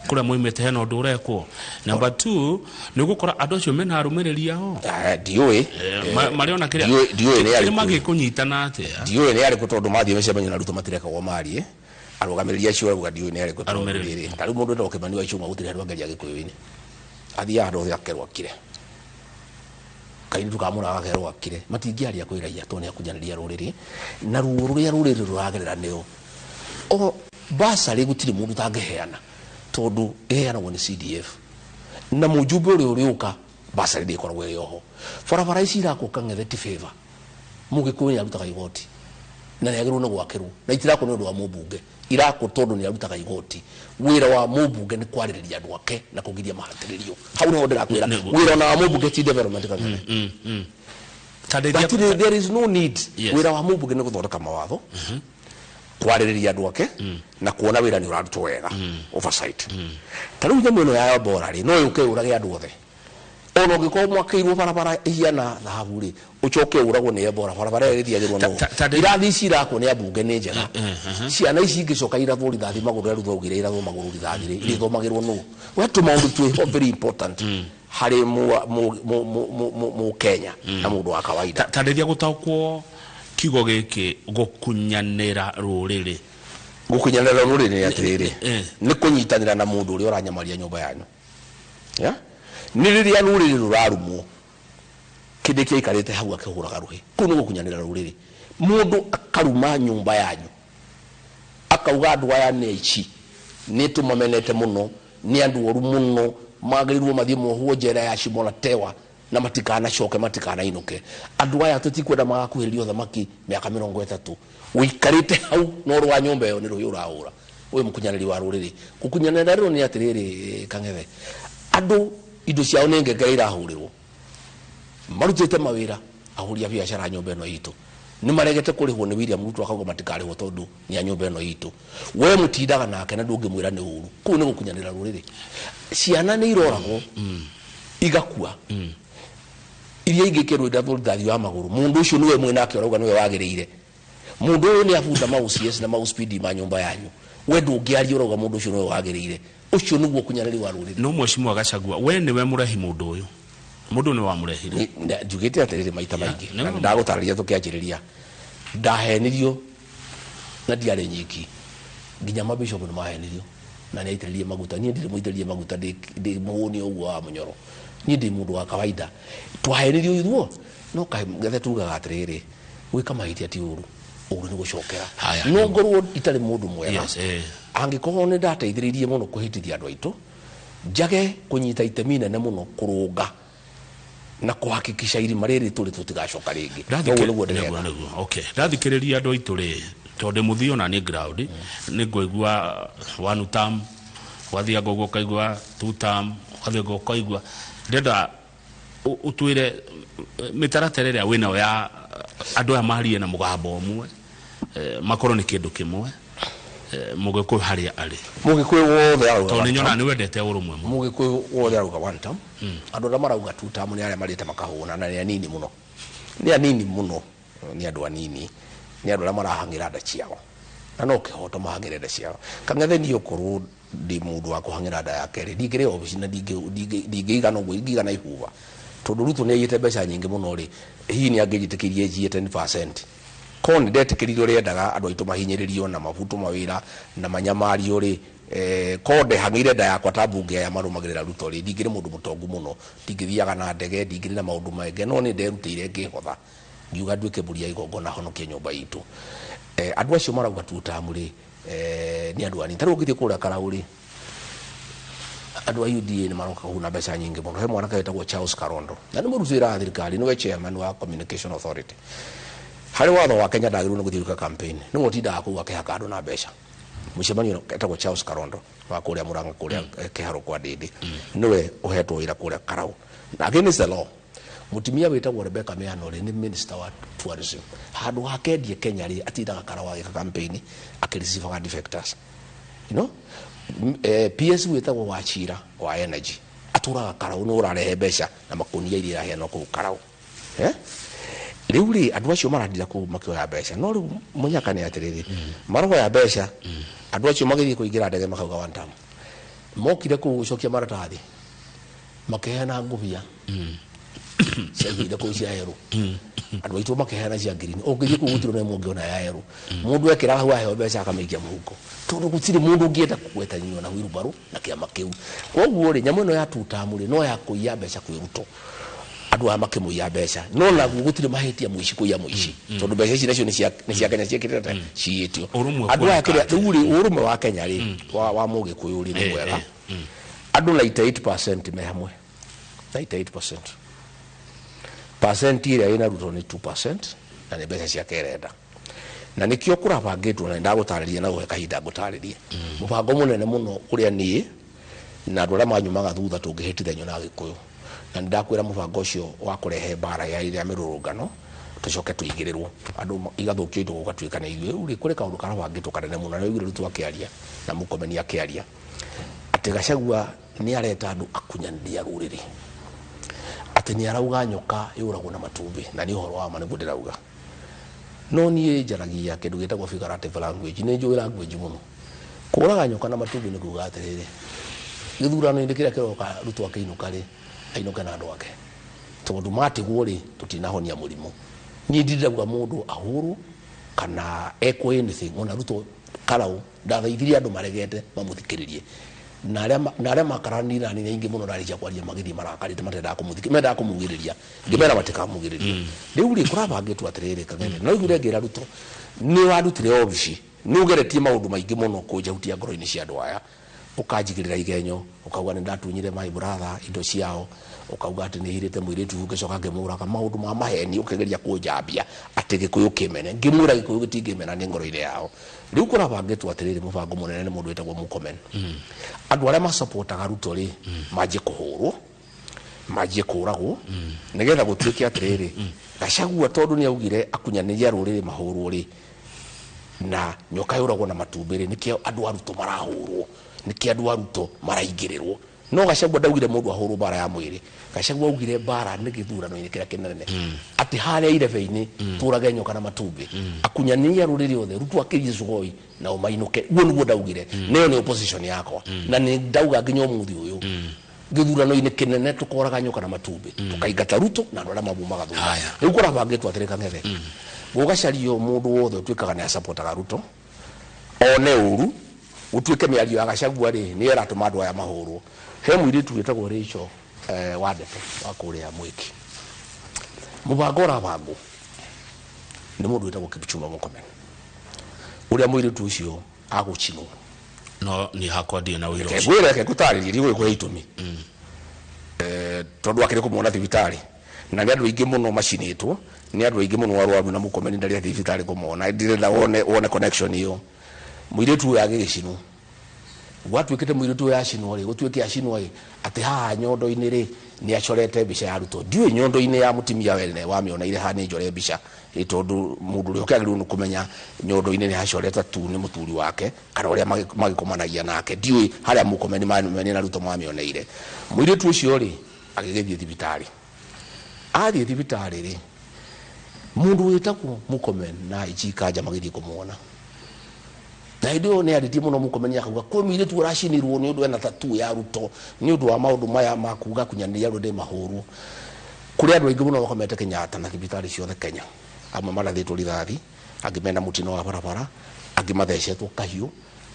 kũrĩa moimĩte hena ũndũ ũrekwo. Number two, nĩ ũgũkora andũ acio mena arũmĩrĩri ao. Ndiũĩ. Marĩ ona kĩrĩa Ndiũĩ nĩ kĩrĩa arĩkũ. Magĩkũnyitana atĩa? Ndiũĩ nĩ arĩkũ, tondũ mathiĩ mĩcemanio na Ruto matirekagwo marie. Arũgamĩrĩri acio arauga, ndiũĩ nĩ arĩkũ, tondũ Arũmĩrĩri. rĩrĩ, ta rĩu mũndũ wĩtagwo Kĩmani wa Ichung'wa, gũtirĩ handũ angĩaria Gĩkũyũ-inĩ, athiaga handũ hothe akerwo akire, kairĩtu ka mũraga gakerwo akire. Matingĩaria kwĩ raia tondũ nĩ akunyanĩria rũrĩrĩ na ruo rũrĩa rũrĩrĩ rũragerera nĩo. O basarĩ gũtirĩ mũndũ ũtangĩheana, tondũ ĩheanagwo nĩ CDF na mũjumbe ũrĩa ũrĩũka, basarĩ ndĩkoragwo ĩrĩ oho. Barabara ici irakwo, Kang'ethe, ti favor. Mũgĩkũyũ nĩ arutaga igoti na nĩ agĩrĩirwo nĩ gwakĩrwo, na itirakwo nĩ ũndũ wa mũmbunge, irakwo tondũ nĩ arutaga igoti. Wĩra wa mũmbunge nĩ kwarĩrĩria andũ ake na kũgiria mahatĩrĩrio. Hau nĩho ndĩrakwĩra. Wĩra ona wa mũmbunge ti development, Kang'ethe. Ta ndeithia. Gũtirĩ, there is no need. Wĩra wa mũmbunge nĩ gũthondeka mawatho, kwarĩrĩria andũ ake na kuona wĩra nĩ ũrarutwo wega, oversight. Ta rĩu nyamũ ĩno ya Ebola rĩ, no yũke yũrage andũ othe. Ona ũngĩkorwo mwakĩirwo barabara ihiana thahabu rĩ, ũcoke ũragwo nĩ Ebola, barabara ĩyo ĩthiagĩrwo Ta- no ta irathi ici irakwo nĩ ambunge nĩ njega. Ciana ici ingĩcoka irathwo rithathi magũrũ, ũrĩa Ruto augire irathwo magũrũ rithathi rĩ, irĩthomagĩrwo nũ? We tũmaũndũ twĩho very important harĩ mu Kenya na mũndũ wa kawaida. Ta ndeithia gũtaũkwo kiugo gĩkĩ, gũkunyanĩra rũrĩrĩ. Gũkunyanĩra rũrĩrĩ nĩ atĩrĩrĩ, nĩ kũnyitanĩra na mũndũ ũrĩa ũranyamaria nyũmba yanyu. Ya? Nĩ rĩrĩa rũrĩrĩ rũrarumwo, kĩndĩ kĩaikarĩte hau akĩhũraga rũhĩ, kũu nĩ gũkunyanĩra rũrĩrĩ. Mũndũ akaruma nyũmba yanyu, akauga andũ aya nĩ aici, nĩ tũmamenete mũno, nĩ andũ oru mũno, magĩrĩirwo mathiĩ mohwo njera ya Shimo la Tewa na matikanacoke, matikanainũke, andũ aya tũtikwenda magakuhĩrĩria ũthamaki mĩaka 30. Ũikarĩte hau na ũrũ wa nyũmba ĩyo nĩ rũhĩ ũrahũra, ũyũ mũkunyanĩri wa rũrĩrĩ. Gũkunyanĩra rĩrĩ nĩ atĩrĩrĩ, Kang'ethe, andũ indo ciao nĩ ngengere irahũrĩrwo, marutĩte mawĩra, ahũri a biacara a nyũmba ĩno itũ nĩ maregete kũrĩhwo nĩ William Ruto, akauga matikarĩhwo tondũ nĩ a nyũmba ĩno itũ. We mũtindaga nake na ndũngĩmwĩra nĩ ũru, kũu nĩ gũkunyanĩra rũrĩrĩ. Ciana nĩ iroragwo igakua, iria ingĩ ikerwo irathwo rithathi wa magũrũ. Mũndũ ũcio nĩwe mwĩnake ũrauga nĩwe wagĩrĩire. Mũndũ ũyũ nĩ abunda ma OCS na ma OCPD ma nyũmba yanyu, we ndũngĩaria, ũrauga mũndũ ũcio nĩwe wagĩrĩire. Ũcio nĩguo ũkunyanĩri wa rũrĩrĩ. No mheshimiwa Gachagua, we nĩwe mũrehi mũndũ ũyũ, mũndũ ũyũ nĩ wamũrehire. Njugĩte atĩrĩrĩ maita maingĩ, nĩ na ma. ndagũtarĩria tũkĩanjĩrĩria, ndahenirio na ndiarĩ nyiki, nginya mabishop nĩ mahenirio na nĩ aitĩrĩrie maguta. Niĩ ndirĩ mũitĩrĩrie maguta, ndĩ mũhũni ũguo wa mũnyoro, niĩ ndĩ mũndũ wa kawaida. Twahenirio ithuo, no gethe tugaga atĩrĩrĩ, gwĩka mahĩtia ti ũru. Ũru nĩ gũcokera. No ngorwo itarĩ mũndũ mwega. Yes, Angĩkorwo nĩ ndateithĩrĩirie mũno kũhĩtithia andũ aitũ, njage kũnyita itemi nene mũno kũrũnga na kũhakikisha irima rĩrĩ tũrĩ tũtigacoka rĩngĩ. Noguo nĩguo ndĩreka. Nĩguo. Okay, ndathikĩrĩria andũ aitũ rĩ, tondũ mũthii ona nĩ ground nĩ ngũigua one term, wathianga ũguo ũkaigua two term, wathianga ũkaigua. Ndĩrenda ũtwĩre mĩtaratara ĩrĩa wĩnayo ya andũ aya marie na mũgambo ũmwe, makorwo nĩ kĩndũ kĩmwe, mũgĩkũyũ harĩa arĩ. Mũgĩkũyũ wothe arauga tondũ one nĩ term. nyonaga nĩ wendete ũrũmwe mũno. Mũgĩkũyũ wothe arauga one term. Andũ arĩa marauga two term nĩ arĩa marĩte makahũna, na nĩ anini mũno, nĩ anini mũno, nĩ andũ anini, nĩ andũ arĩa marahang'ĩra nda ciao, na no kĩhoto mahang'ĩre nda ciao. Kang'ethe niĩ okorwo ndĩ mũndũ wa kũhang'ĩra nda yake rĩ, ndingĩrĩ obici na ndingĩigana ũguo, ingĩigana ihuba, tondũ Ruto nĩ aiyĩte mbeca nyingĩ mũno rĩ, hihi nĩ angĩnjĩtĩkĩrie njiye 10%? Korwo nĩ ndetĩkĩrire ũrĩa endaga andũ aitũ mahinyĩrĩrio na mabutwo mawĩra na manyamario rĩ, korwo ndehang'ĩire nda yakwa ta mbunge aya marũmagĩrĩra Ruto rĩ, ndingĩrĩ mũndũ mũtongu mũno, ndingĩthiaga na ndege, ndingĩrĩ na maũndũ maingĩ, no nĩ nderutĩire ngĩhotha, ngiuga nduĩke mbũri ya igongona honokie nyũmba itũ. Andũ acio marauga two term rĩ, nĩ andũ anini. Ta rĩu ũngĩthiĩ kũrĩa Karau rĩ, andũ a UDA nĩ maroka kũguna mbeca nyingĩ mũno. He mwanake wĩtagwo Charles Karondo, na nĩ mũruti wĩra wa thirikari, nĩwe chairman wa Communication Authority. Harĩ watho wa Kenya ndagĩrĩirwo nĩ gũthiĩ gwĩka campaign, nĩwe ũtindaga kũu akĩhaka andũ na mbeca. Mũcemanio etagwo Charles Karondo wa kũrĩa Murang'a, kũrĩa Kĩharũ kwa Ndĩndĩ, nĩwe ũhetwo wĩra kũrĩa Karau, na against the law. Mũtumia wĩtagwo Rebecca Miano rĩ, nĩ minister wa tourism. Handũ ha kendie Kenya rĩ, atindaga Karau agĩka campaign akĩreceivaga defectors. PS wĩtagwo Wachira wa energy atũraga Karau, nĩ ũrarehe mbeca na makũnia iria iraheanwo kũu Karau. Rĩu rĩ, andũ acio maratira kũu makĩoya mbeca, no rĩu mũnyaka nĩ atĩrĩrĩ, maroya mbeca, andũ acio magĩthiĩ kũingĩra ndege makauga one term. Mokire kũu gũcokia maratathi, makĩheana ngũbia ciaigĩire kũu cia yerũ, andũ aitũ makĩheana cia ngirini. Ũngĩthiĩ kũu gũtirĩ na ĩmwe ũngĩona ya yerũ. Mũndũ ekĩra hau aheo mbeca akamĩikia mũhuko, tondũ gũtirĩ mũndũ ũngĩenda kũgwetanio na wheelbarrow na kĩama kĩu. Koguo rĩ, nyamũ ĩno ya two term rĩ, no ya kũiya mbeca kwĩ Ruto. Andũ aya makĩmũiya mbeca, no naguo gũtirĩ mahĩtia mũici kũiya mũici, tondũ mbeca ici nacio nĩ cia Kenya ciĩkĩrĩte atĩa? Ciyĩtio. Ũrũmwe Andũ aya kuoneka kĩrĩa rĩu rĩ, ũrũmwe wa Kenya rĩ, wa mũgĩkũyũ rĩ, nĩ mwega. Andũ 98% me hamwe, 98%. Percent ĩrĩa ĩna Ruto nĩ 2%, na nĩ mbeca ciake ĩrenda, na nĩkĩo kũrabangĩtwo, na ndagũtarĩria na gũhe kahinda ngũtarĩrie mũbango mũnene mũno ũrĩa niĩ na andũ arĩa manyumaga thutha tũngĩhĩtithanio na Agĩkũyũ. Na nĩ ndakwĩra mũbango ũcio wa kũrehe mbara ya ĩrĩa mĩrũrũngano, tũcoke tũigĩrĩrwo andũ igathũkio indo gũgatuĩka nĩ ithuĩ. Rĩu rĩ, kũrĩ kaũndũ karabangĩtwo kanene mũno, na ũiguire Ruto akĩaria na Murkomen akĩaria atĩ Gachagua nĩ areta andũ akunyanĩria rũrĩrĩ, atĩ nĩ arauga nyoka yũragwo na matumbĩ, na nĩ ũhoro wa ma nĩguo ndĩrauga. No niĩ njaragia kĩndũ gĩtagwo figurative language, nĩ njũĩ language mũno. Kũraga nyoka na matumbĩ nĩ kuga atĩrĩrĩ, gĩthurano-inĩ kĩrĩa kĩroka Ruto akĩinũka rĩ, ainũke na andũ ake, tondũ matigwo rĩ, tũtinahonia mũrimũ. Niĩ ndirauga mũndũ ahũrwo kana ekwo anything. Ona Ruto Karau ndathaithirie andũ maregete mamũthikĩrĩrie, na arĩa makaranire na nĩ aingĩ mũno, ndarĩkia kwaria magĩthiĩ marakarĩte, matendaga kũmũthikĩrĩria, mendaga kũmugĩrĩria, ngĩmera matikamugĩrĩrie. Rĩu rĩ, kũrabangĩtwo atĩrĩrĩ, Kang'ethe, no iguire ngĩra Ruto nĩ warutire obici, nĩ ũgeretie maũndũ maingĩ mũno kũnjahutia ngoro-inĩ cia andũ aya, ũkanjigĩrĩra igenyo, ũkauga nĩ ndatunyire my brother indo ciao, ũkauga atĩ nĩ hirĩte mũirĩtu ngĩcoka ngĩmũraga, maũndũ ma maheni, ũkĩgeria kũnjambia atĩ Gĩkũyũ kĩmene. Ngĩmwĩra Gĩkũyũ gĩtingĩmena, nĩ ngoro-inĩ yao. Rĩu kũrabangĩtwo atĩrĩrĩ, mũbango mũnene nĩ mũndũ wĩtagwo Murkomen. Andũ arĩa masapotaga Ruto rĩ, manjie kũhũrwo, manjie kũragwo, nĩgetha gũtuĩke atĩrĩrĩ, Gachagua tondũ nĩ augire akunyanĩria rũrĩrĩ mahũrwo rĩ, na nyoka yũragwo na matumbĩ rĩ, nĩkĩo andũ a Ruto marahũrwo, nĩkĩo andũ a Ruto maraingĩrĩrwo. No Gachagua ndaugire mũndũ ahũrwo mbara ya mwĩrĩ. Gachagua augire mbara nĩ gĩthurano-inĩ kĩrĩa kĩnene, atĩ harĩa irebe-inĩ tũrage nyoka na matumbĩ, akunyanĩria rũrĩrĩ othe, Ruto akĩrie Sugoi nao mainũke. Guo nĩguo ndaugire, nĩyo nĩ opposition yakwa, na nĩ ndauga nginya ũmũthĩ ũyũ, gĩthurano-inĩ kĩnene tũkoraga nyoka na matumbĩ, tũkaingata Ruto na andũ arĩa mamumaga thutha. Rĩu kũrabangĩtwo atĩrĩ, Kang'ethe, gũgacario mũndũ wothe ũtuĩkaga nĩ asapotaga Ruto one ũru, gũtuĩke mĩario ya Gachagua rĩ, nĩyo ĩratũma andũ aya mahũrwo. He mũirĩtu wĩtagwo Rachel Wandete wa kũrĩa Mwĩki. Mũbango ũrabangwo nĩ mũndũ wĩtagwo Kipchumba Murkomen. Ũrĩa mũirĩtu ũcio agũcinwo. No ni hakwa ndie na wĩra ũcio. Ngwĩre reke ngũtarĩrie ndigũgĩkũhe itũmi. Tondũ akĩrĩ kũmwona thibitarĩ na nĩ andũ aingĩ mũno macinĩtwo, nĩ andũ aingĩ mũno arwaru na Mũkomeni ndarĩ athiĩ thibitarĩ kũmona. Ndirenda wone connection ĩyo. Mũirĩtu ũyũ agĩgĩcinwo, gwatuĩkĩte mũirĩtu ũyũ acinwo rĩ, gũtuĩke acinwo ĩ atĩ haha nyondo-inĩ rĩ nĩ acorete mbica ya Ruto. Ndiũĩ nyondo-inĩ ya mũtumia wene wamĩoneire haha nĩ njore mbica, tondũ mũndũ ũrĩa ũkĩagĩrĩirwo nĩ kũmenya nyondo-inĩ nĩ hacorete tu nĩ mũthuri wake kana ũrĩa magĩkomanagia nake. Ndiũĩ harĩa Mũkomeni mene na Ruto mamĩoneire. Mũirĩtu ũcio rĩ agĩgĩthiĩ thibitarĩ. Athiĩ thibitarĩ rĩ, mũndũ wĩtagwo Mũkomeni na IG Kanja magĩthiĩ kũmuona. Na hĩndĩ ĩyo nĩ arĩtie mũno Mũkomeni akauga kwĩ mũirĩtu ũracinirwo nĩ ũndũ ena tattoo ya Ruto nĩ ũndũ wa maũndũ maya ma kuga kunyanĩria andũ ndĩ mahũrwo. Kũrĩ andũ aingĩ mũno makomete Kenyatta na thibitarĩ ciothe Kenya. Amwe marathĩtwo rithathi, angĩ mena mũtino wa barabara, angĩ mathecetwo kahiũ,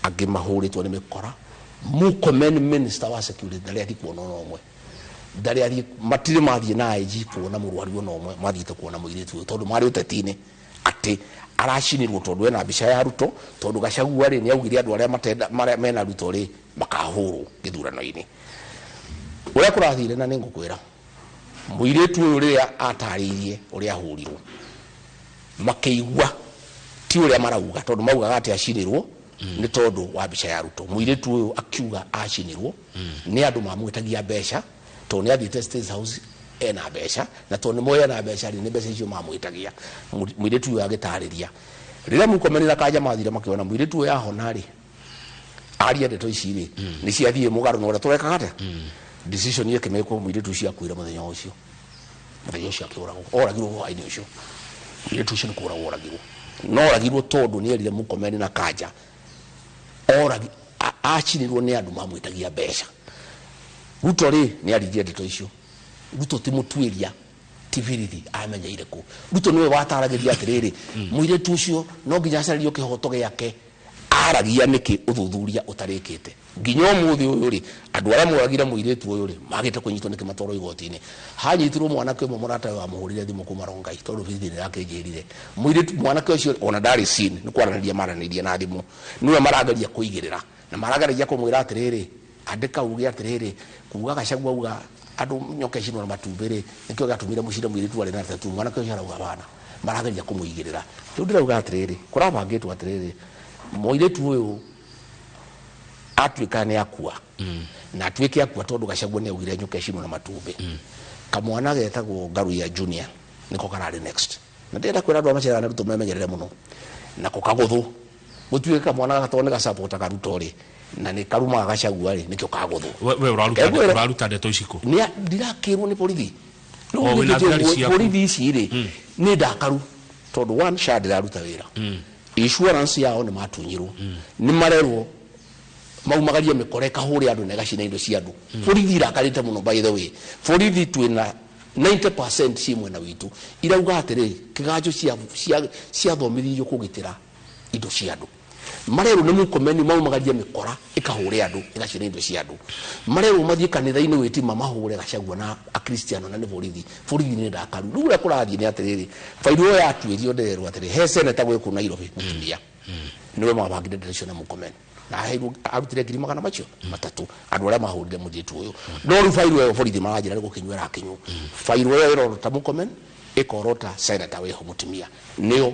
angĩ mahũrĩtwo nĩ mĩkora. Mũkomeni minister wa security ndarĩ athiĩ kuona ona ũmwe. Ndarĩ athiĩ, matirĩ mathiĩ na IG kuona mũrwaru ona ũmwe, mathiĩte kuona mũirĩtu ũyũ tondũ marĩ ũteti-inĩ atĩ aracinirwo tondũ ena mbica ya Ruto, tondũ Gachagua rĩ nĩ augire andũ arĩa matenda marĩa mena Ruto rĩ makahũrwo gĩthurano-inĩ. Ũrĩa kũrathire na nĩ ngũkwĩra, mũirĩtu ũyũ rĩrĩa atarĩirie ũrĩa ahũrirwo, makĩigua ti ũrĩa marauga tondũ maugaga atĩ acinirwo nĩ tondũ wa mbica ya Ruto. Mũirĩtu ũyũ akiuga acinirwo nĩ andũ mamwĩtagia mbeca tondũ nĩ athiĩte State House ena mbeca, na tondũ nĩ moĩ ena mbeca rĩ, nĩ mbeca icio mamwĩtagia. Mũirĩtu ũyũ agĩtarĩria. Rĩrĩa Mũkomeni na Kanja mathire makĩona mũirĩtu ũyũ ahona rĩ, aria ndeto ici rĩ, nĩ ciathiĩ mũgarũ na ũrĩa tũrekaga atĩa. Decision ĩkĩmekwo mũirĩtu ũcio akuire mũthenya ũcio. Mũthenya ũcio akĩũragwo, oragirwo hwaĩ-inĩ ũcio. Mũirĩtu ũcio nĩ kũragwo oragirwo. No oragirwo tondũ nĩ erire Mũkomeni na Kanja acinirwo nĩ andũ mamwĩtagia mbeca. Ruto rĩ nĩ aririe ndeto icio. Ruto ti mũtuĩria, ti birithi amenyeire kũ. Ruto nĩwe wataragĩria atĩrĩrĩ, mũirĩtu ũcio no nginya acarĩrio kĩhoto gĩake. Aragia nĩkĩ ũthuthuria ũtarĩkĩte. Nginya ũmũthĩ ũyũ rĩ, andũ arĩa moragire mũirĩtu ũyũ rĩ, magĩte kũnyitwo nĩkĩ matwarwo igoti-inĩ. Hanyitirwo mwanake ũmwe mũratawe wamũhũrire thimũ kuma Rongai tondũ birithi nĩ yakĩnjĩrire. Mũirĩtu mwanake ũcio ona ndarĩ scene, nĩ kwaranĩria maranĩirie na thimũ. Nĩwe marageria kũigĩrĩra na marageragia kũmwĩra atĩrĩrĩ, andĩka uge atĩrĩrĩ, kuga Gachagua auga andũ nyoka icinwo na matumbĩ rĩ, nĩkĩo gĩatũmire mũcine mũirĩtu arĩ na tattoo. Mwanake ũcio arauga bana, marageria kũmũigĩrĩra. Rĩu ndĩrauga atĩrĩrĩ, kũrabangĩtwo atĩrĩrĩ, mũirĩtu ũyũ atuĩka nĩ akua, na atuĩke akua tondũ Gachagua nĩ augire nyoka icinwo na matumbĩ. Kamwana getagwo Ngaruiya Junior nĩko kararĩ next. Na ndĩrenda kwĩra andũ a macerana Ruto memenyerere mũno. Nako kagũthũ gũtuĩke kamwana gaka tondũ nĩ gacapotaga Ruto rĩ, na nĩ karumaga Gachagua rĩ, nĩkĩo kagũthũ. We ũraruta ndeto ici kũ? Nĩ ndirakĩrwo nĩ borithi. O, wĩna thigari ciaku. Borithi ici rĩ, nĩ ndakaru tondũ one SHA ndĩraruta wĩra. Insurance yao nĩ matunyirwo. Nĩ marerwo maumagarie mĩkora ĩkahũre andũ na ĩgacina indo cia andũ. Borithi irakarĩte mũno by the way. Borithi twĩna 90% ci mwena witũ. Irauga atĩrĩ, kĩganjo ciathomithirio kũgitĩra indo cia andũ. Marerwo nĩ Mũkomeni maumagarie mĩkora ĩkahũre andũ ĩgacina indo cia andũ. Marerwo mathiĩ kanitha-inĩ gwĩtima mahũre Gachagua na Akristiano na nĩ borithi. Borithi nĩ ndakaru. Rĩu ũrĩa kũrathiĩ nĩ atĩrĩrĩ, bairũ ĩyo yatuĩrio ndĩrerwo atĩrĩ, he seneta gwĩ Nairobi mũtumia. Nĩwe mabangire ndeto icio na Mũkomeni. Na aheirwo arutire ngiri magana macio matatũ andũ arĩa mahũrire mũirĩtu ũyũ. No rĩu bairũ ĩyo borithi maranjĩra nĩ gũkĩnyua ĩrakĩnyuo. Bairũ ĩyo ĩrorota Mũkomeni, ĩkorota seneta wĩho mũtumia. Nĩo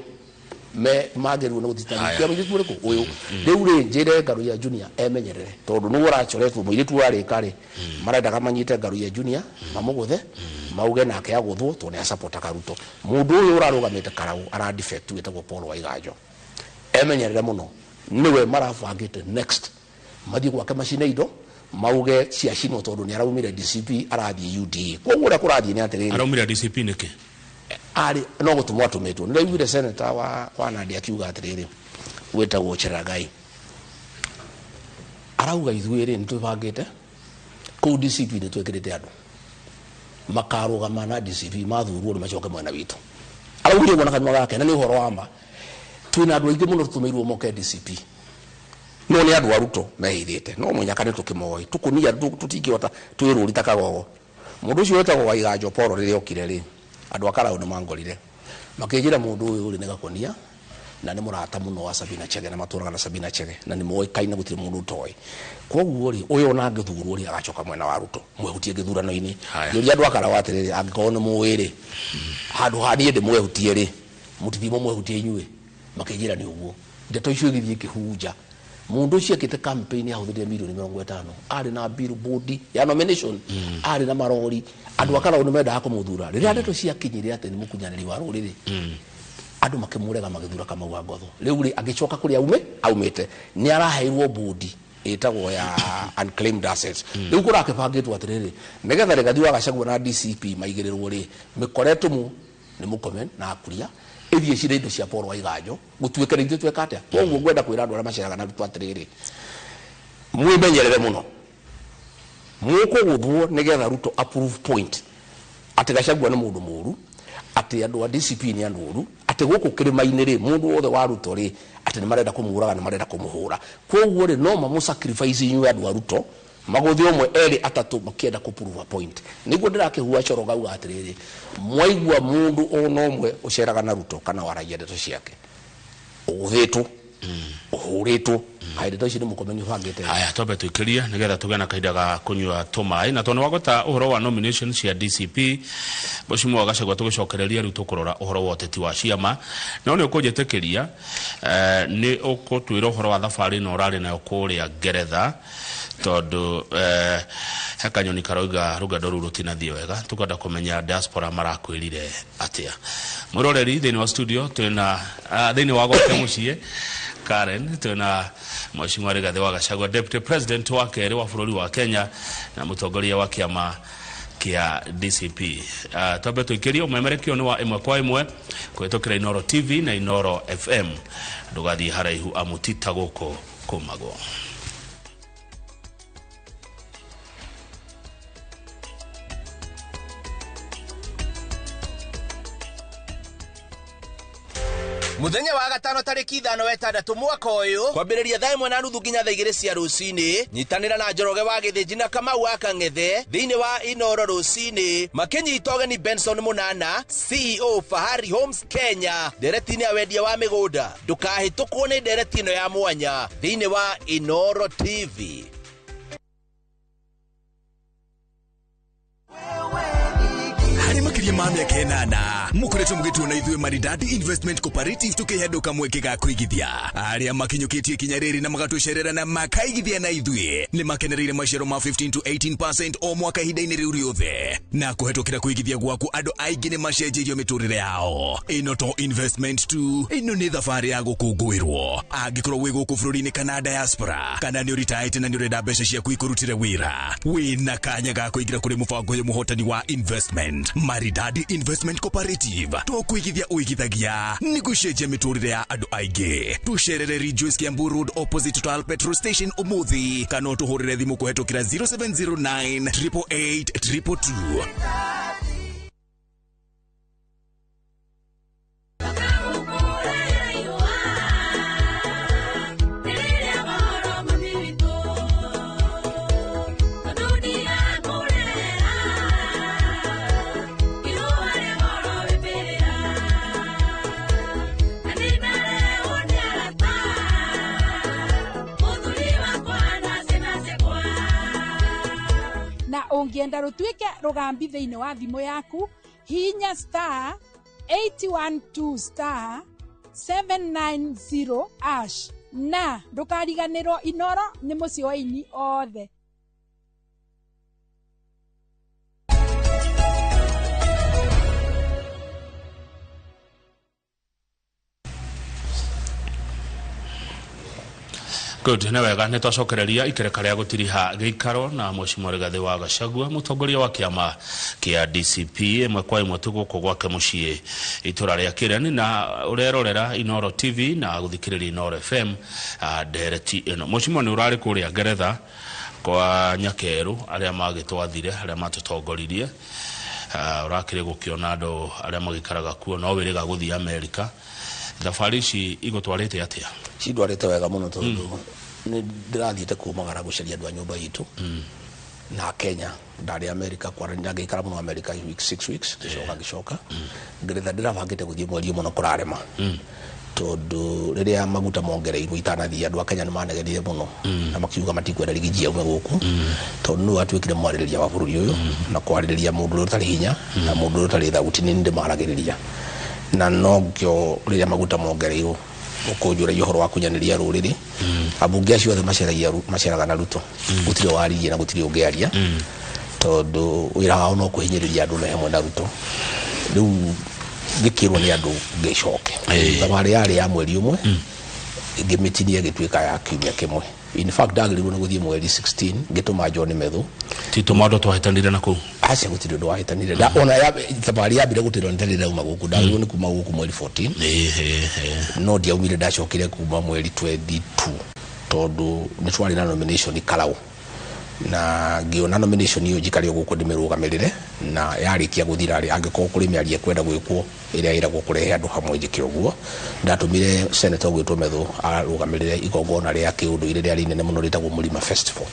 me magĩrĩirwo nĩ gũthitangwo. Kĩa mũirĩtu ũrĩkũ? Ũyũ. Rĩu rĩ, njĩre Ngaruiya Junior emenyerere tondũ nĩwe ũracoretwo mũirĩtu warĩka rĩ, marendaga manyite Ngaruiya Junior mamũgũthe, mauge nake agũthwo tondũ nĩ acapotaga Ruto. Mũndũ ũyũ ũrarũgamĩte Karau ara defect wĩtagwo Paul Waiganjo. Emenyerere mũno, nĩwe marabangĩte next mathiĩ gwake macine indo mauge ciacinwo tondũ nĩ araumire DCP arathiĩ UDA. Koguo ũrĩa kũrathiĩ nĩ atĩrĩrĩ, Araumire DCP nĩkĩ? Arĩ no gũtũmwo atũmĩtwo. Nĩ ndaiguire senator wa Nandi akiuga atĩrĩrĩ, wĩtagwo Cherargei arauga ithuĩ rĩ nĩ twĩbangĩte kũu DCP nĩ twĩkĩrĩte andũ makarũgama na DCP mathurwo rĩ macoke mwena witũ. Araugire ũguo na kanua gake na nĩ ũhoro wa ma. Twĩna andũ aingĩ mũno tũtũmĩirwo moke DCP. No nĩ andũ a Ruto mehithĩte. No mũnyaka nĩ tũkĩmoĩ. Tũkũnia tũtingĩhota twĩrũri ta kagogo. Mũndũ ũcio wetagwo Waiganjo Paul rĩrĩa okire rĩ, andũ a Karau nĩ mangorire. Makĩnjĩra mũndũ ũyũ rĩ nĩ gakũnia Na nĩ mũrata mũno wa Sabina Chege na matũraga na Sabina Chege na nĩ moĩkaine gũtirĩ mũndũ ũtoĩ. Koguo rĩ, ũyũ ona angĩthurwo rĩ, agacoka mwena wa Ruto mwehutie gĩthurano-inĩ. Ngĩũria andũ a Karau atĩrĩrĩ, angĩkorwo nĩ mũĩ rĩ, handũ ha niĩ ndĩmwehutie rĩ, mũtithiĩ mũmwehutie inyuĩ? Makĩnjĩra nĩ ũguo. Ndeto icio igĩthiĩ ikĩhunja. Mũndũ ũcio ekĩte campaign ahũthĩrire mirioni 50, arĩ na billboard ya nomination, arĩ na marori, andũ a Karau nĩ mendaga kũmũthura. Rĩrĩa ndeto ciakinyire atĩ nĩ mũkunyanĩri wa rũrĩrĩ, andũ makĩmũrega magĩthura Kamau wa Ngotho. Rĩu rĩ, agĩcoka kũrĩa aumĩte, nĩ araheirwo bodi ĩtagwo ya unclaimed assets. Rĩu kũrakĩbangĩtwo atĩrĩrĩ, nĩgetha Rigathi wa Gachagua na DCP maigĩrĩrwo rĩ, mĩkora ĩtũmwo nĩ Murkomen na Akuria ĩthiĩ cire indo cia Paul Waiganjo, gũtuĩke nĩ ithuĩ tweka atĩa. Koguo ngwenda kwĩra andũ arĩa maceraga na Ruto atĩrĩrĩ, mwĩmenyerere mũno, mũkũgũthwo nĩgetha Ruto approve point atĩ Gachagua nĩ mũndũ mũru, atĩ andũ a DCP nĩ andũ oru, atĩ gũkũ kĩrĩma-inĩ rĩ, mũndũ wothe wa Ruto rĩ, atĩ nĩ marenda kũmũraga, nĩ marenda kũmũhũra. Koguo rĩ, no mamũ sacrifice inyuĩ andũ a Ruto, magũthe ũmwe erĩ atatũ makĩenda kũ prove a point. Nĩguo ndĩrakĩhua coro ngauga atĩrĩrĩ, mwaigua mũndũ ona ũmwe ũceraga na Ruto kana waragia ndeto ciake, ũgũthĩtwo, ũhũrĩtwo, kaĩ ndeto ici nĩ Mũkomeni ũbangĩte. Haya, twambe twĩkĩrie nĩgetha tũgĩe na kahinda ga kũnyua tũmaĩ, na tondũ nĩ wagweta ũhoro wa nomination cia DCP, Mheshimiwa Gachagua, tũgĩcokereria rĩu tũkũrora ũhoro wa ũteti wa ciama, no nĩ ũkũnjĩtĩkĩria nĩ ũkũtwĩra ũhoro wa thabarĩ ĩno ũrarĩ nayo kũrĩa Ngeretha, tondũ he kanyoni karoiga rũgendo rũu rũtinathiĩ wega, tũkwenda kũmenya diaspora marakwĩrire atĩa. Mwĩroreri thĩinĩ wa studio twĩna thĩinĩ wa gwake mũciĩ Karen, twĩna Mheshimiwa Rigathi wa Gachagua, Deputy President wa kerĩ wa bũrũri wa Kenya na mũtongoria wa kĩama kĩa DCP. Twambe tũikĩrie ũmemerekio nĩ wa ĩmwe kwa ĩmwe kũhĩtũkĩra Inooro TV na Inooro FM. Ndũgathiĩ haraihu amu ti ta gũkũ kũmagwo. Muthenya wa gatano tarĩki 5 6 mwaka ũyũ kwambĩrĩria 1:30 nginya 2:00 cia rũcinĩ, nyitanĩra na Njoroge wa Gĩthĩnji na Kamau wa Kang'ethe thĩinĩ wa Inooro rũcinĩ makĩnyita ũgeni Benson Mũnana, CEO Fahari Homes Kenya, ndereti-inĩ ya wendia wa mĩgũnda. Ndũkahĩtũkwo nĩ ndereti ĩno ya mwanya thĩinĩ wa Inooro TV. Harĩ makĩria ma mĩaka 8 mũkoretwo mũgĩtuona ithuĩ Maridadi Investment Cooperative tũkĩhe mweke ga kũigithia. Arĩa makinyũkĩtie ikinya rĩrĩ na magatũcerera na makaigithia na ithuĩ nĩ makenereire maciaro ma 15 to 18% o mwaka ihinda-inĩ rĩu rĩothe, na kũhetũkĩra kũigithia gwaku andũ aingĩ nĩ macenjeirio mĩtũrĩre yao. Ĩno to investment tu, ĩno nĩ thabarĩ ya gũkũngũĩrwo. Angĩkorwo wĩ gũkũ bũrũri-inĩ kana diaspora, kana nĩ ũritaĩte na nĩ ũrenda mbeca ciaku ikũrutĩre wĩra, wĩna kanya ga kũingĩra kũrĩ mũbango ũyũ mũhotani wa investment. Maridadi Investment Cooperative, to kũigithia ũigithagia, nĩ gũcenjia mĩtũrĩre ya andũ aingĩ. Tũcerere Ridgeways, Kiambu Road, opposite Total petrol station ũmũthĩ, kana ũtũhũrĩre thimũ kũhetũkĩra 0709 888 222. Na ũngĩenda rũtuĩke rũgambi thĩinĩ wa thimũ yaku, hihinya *812*790# na ndũkariganĩrwo Inoro nĩ mũciĩ wa aini othe. Good, nĩ wega nĩ twacokereria ikereka rĩa gũtiriha gĩikaro na Mheshimiwa Rigathĩ wa Gachagua, mũtongoria wa kĩama kĩa DCP, ĩmwe kwa ĩmwe tu gũkũ gwake mũciĩ itũra rĩa Kĩreni, na ũrerorera Inooro TV na gũthikĩrĩria Inooro FM ndereti ĩno. Mheshimiwa, nĩ ũrarĩ kũrĩa Ngeretha kwa Nyakerũ arĩa magĩtwathire, arĩa matũtongoririe, ũrakĩrĩ gũkĩona andũ arĩa magĩikaraga kuo, no wĩrĩga gũthiĩ Amerika. Thabarĩ ici igũtwarĩte atĩa? Cindwarĩte wega mũno, tondũ nĩ ndĩrathiĩte kumagara gũcaria andũ a nyũmba itũ na Kenya. Ndarĩ America kwaranĩria, ngĩikara mũno America week 6 weeks, ngĩcoka Ngeretha. Ndĩrabangĩte gũthiĩ mweri ũmwe no kũrarema. Tondu riria maguta mongereirwo itanathie andu a Kenya nĩmanegenire mũno na makiuga matikwenda Rigiji aume gũkũ tondu nĩwe atuĩkire mwarĩrĩria wa bũrũri ũyũ na kwarĩrĩria mũndũ ũrĩa ũtarĩ hinya na mũndũ ũrĩa ũtarĩ thauti nĩ ndĩmaragĩrĩria na nokĩo rĩrĩa maguta mongereirwo ũkũnjũragia ũhoro wa kunyanĩria rũrĩrĩ ambunge acio othe maceraga na Ruto gũtirĩ waririe na gũtirĩ ũngĩaria tondu wĩra wao no kũhinyĩrĩria andũ me hamwe na Ruto rĩu ngĩkĩrwo nĩ andũ ngĩcoke thabarĩ yarĩ ya mweri ũmwe ngĩmĩtinia ĩgĩtuĩka ya kiumia kĩmwe. In fact ndagĩrĩirwo nĩ gũthiĩ mweri 16 ngĩtũma John Methu ti tũmaũndũ twahĩtanire na kũu aca gũtirĩ ũndũ wahĩtanire ona thabarĩ yambire gũtĩrwo nĩ tarĩ ndauma gũkũ ndagĩrĩirwo nĩ kuma gũkũ mweri 14 no ndiaumire ndacokire kuma mweri 22 tondũ nĩ twarĩ na nomination Karau na ngiona nomination iyo njikare gũkũ ndĩmĩrũgamĩrĩre na yarĩkia gũthira rĩ angĩkorwo kũrĩ mĩario ĩkwenda gwĩkwo ĩrĩa ĩragwo kũrehe andũ hamwe njĩke ũguo ndatũmire senator gwĩtwo Methu arũgamĩrĩre igongona rĩa kĩũndũire rĩrĩa rĩnene mũno rĩtagwo Mũrima Festival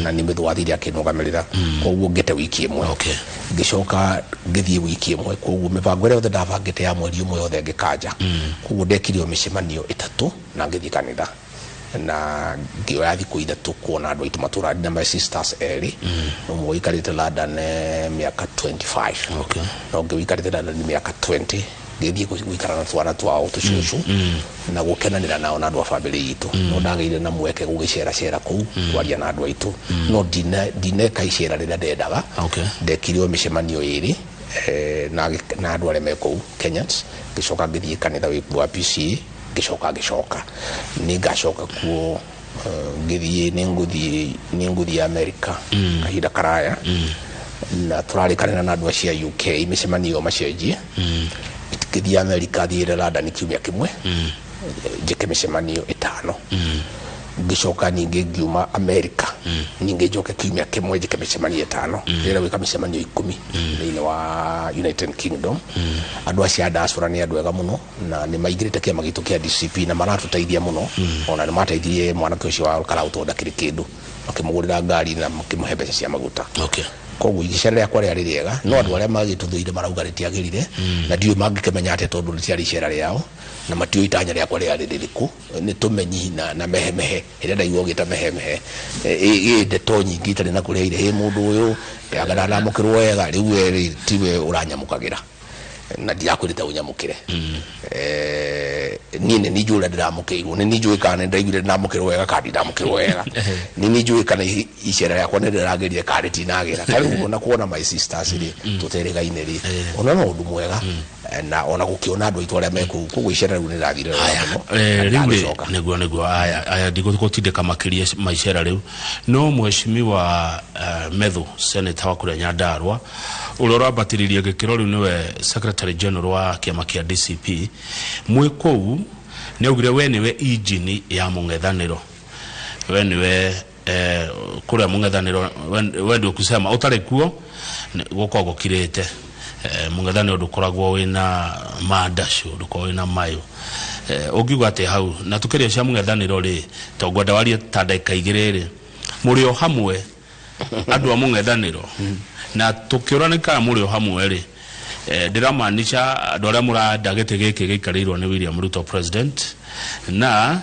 na nĩ Methu wathire akĩnũgamĩrĩra koguo ngĩte wiki ĩmwe ngĩcoka ngĩthiĩ wiki ĩmwe koguo mĩbango ĩrĩa yothe ndabangĩte ya mweri ũmwe yothe ngĩkanja koguo ndekire o mĩcemanio ĩtatũ na ngĩthiĩ kanitha na ngĩoya thikũ ithatũ kuona andũ aitũ matũra na my sisters erĩ ũmwe ũikarĩte London mĩaka 25 na ũngĩ ũikarĩte London mĩaka 20 ngĩthiĩ gũikara na twana twao tũcũcũ na gũkenanĩra nao na andũ a bamĩrĩ itũ no ndagĩire na mweke gũgĩceracera kũu kwaria na andũ aitũ no ndineka icera rĩrĩa ndendaga ndekire o mĩcemanio ĩrĩ na andũ arĩa me kũu Kenyans ngĩcoka ngĩthiĩ kanitha wa PCA ngĩcoka ngĩcoka nĩ ngacoka kuo ngĩthiĩ nĩ ngũthiĩ America kahinda karaya na tũrarĩkanĩra na andũ acio a UK mĩcemanio macenjie ngĩthiĩ America thiĩre London kiumia kĩmwe njĩke mĩcemanio ĩtano ngĩcoka ningĩ ngiuma America ningĩ njoke kiumia kĩmwe njĩke mĩcemanio ĩtano ndĩrenda gwĩka mĩcemanio 10 thĩinĩ wa United Kingdom andũ acio a diaspora nĩ andũ ega mũno na nĩ maingĩrĩte kĩama gitũ kĩa DCP na maratũteithia mũno ona nĩ mateithirie mwanake ũcio wa Karau tondũ ndakĩrĩ kĩndũ makĩmũgũrĩra ngari na makĩmũhe mbeca cia maguta koguo icera rĩakwa rĩarĩ rĩega no andũ arĩa magĩtũthũire marauga rĩtiagĩrire na ndiũĩ mangĩkĩmenya atĩa tondũ rĩtiarĩ icera rĩao na matiũĩ itanya rĩakwa rĩarĩ rĩrĩkũ nĩ tũmenyi na mehemehe ĩrĩa ndaigua ũgĩta mehemehe ĩ ndeto nyingĩ itarĩ na kũrĩa ire hĩ mũndũ ũyũ anga ndanamũkĩrwo wega rĩu we rĩ tiwe ũranyamũkagĩra na ndirakwĩrĩte ũnyamũkĩre niĩ nĩ njũĩ ũrĩa ndĩramũkĩirwo nĩ njũĩ kana nĩ ndaiguire ndĩramũkĩrwo wega kana ndinamũkĩrwo wega nĩ njũĩ kana icera rĩakwa nĩ rĩragĩrire kana rĩtinagĩra ta rĩu ona kuona my sisters rĩ tũterĩgaine rĩ ona no ũndũ mwega na ona gũkĩona andũ aitũ arĩa me kũu koguo icera rĩu nĩ rĩrathire wega mũno rĩu rĩ nĩguo aya ndigũgũtindĩka makĩria maicera rĩu no mheshimiwa Methu senator wa kũrĩa Nyandarua ũrĩa ũrambatĩrĩria gĩkĩro rĩu nĩwe secretary general wa kĩama kĩa DCP mwĩ kũu nĩ augire we nĩwe injini ya mũng'ethanĩro we nĩwe kũrĩa mũng'ethanĩro we ndũkusema ũtarĩ kuo gũkoragwo gũkirĩte mũng'ethanĩro ndũkoragwo wĩna mandacũ ndũkoragwo wĩna mayũ ũngiuga atĩa hau na tũkĩria cia mũng'ethanĩro rĩ to ngwenda warie ta ndagĩka igĩrĩ rĩ mũrĩ o hamwe andũ a mũng'ethanĩro na tũkĩũra kana mũrĩ o hamwe rĩ ndĩramaanisha andũ arĩa mũranda gĩtĩ gĩkĩ gĩikarĩirwo nĩ William Ruto president na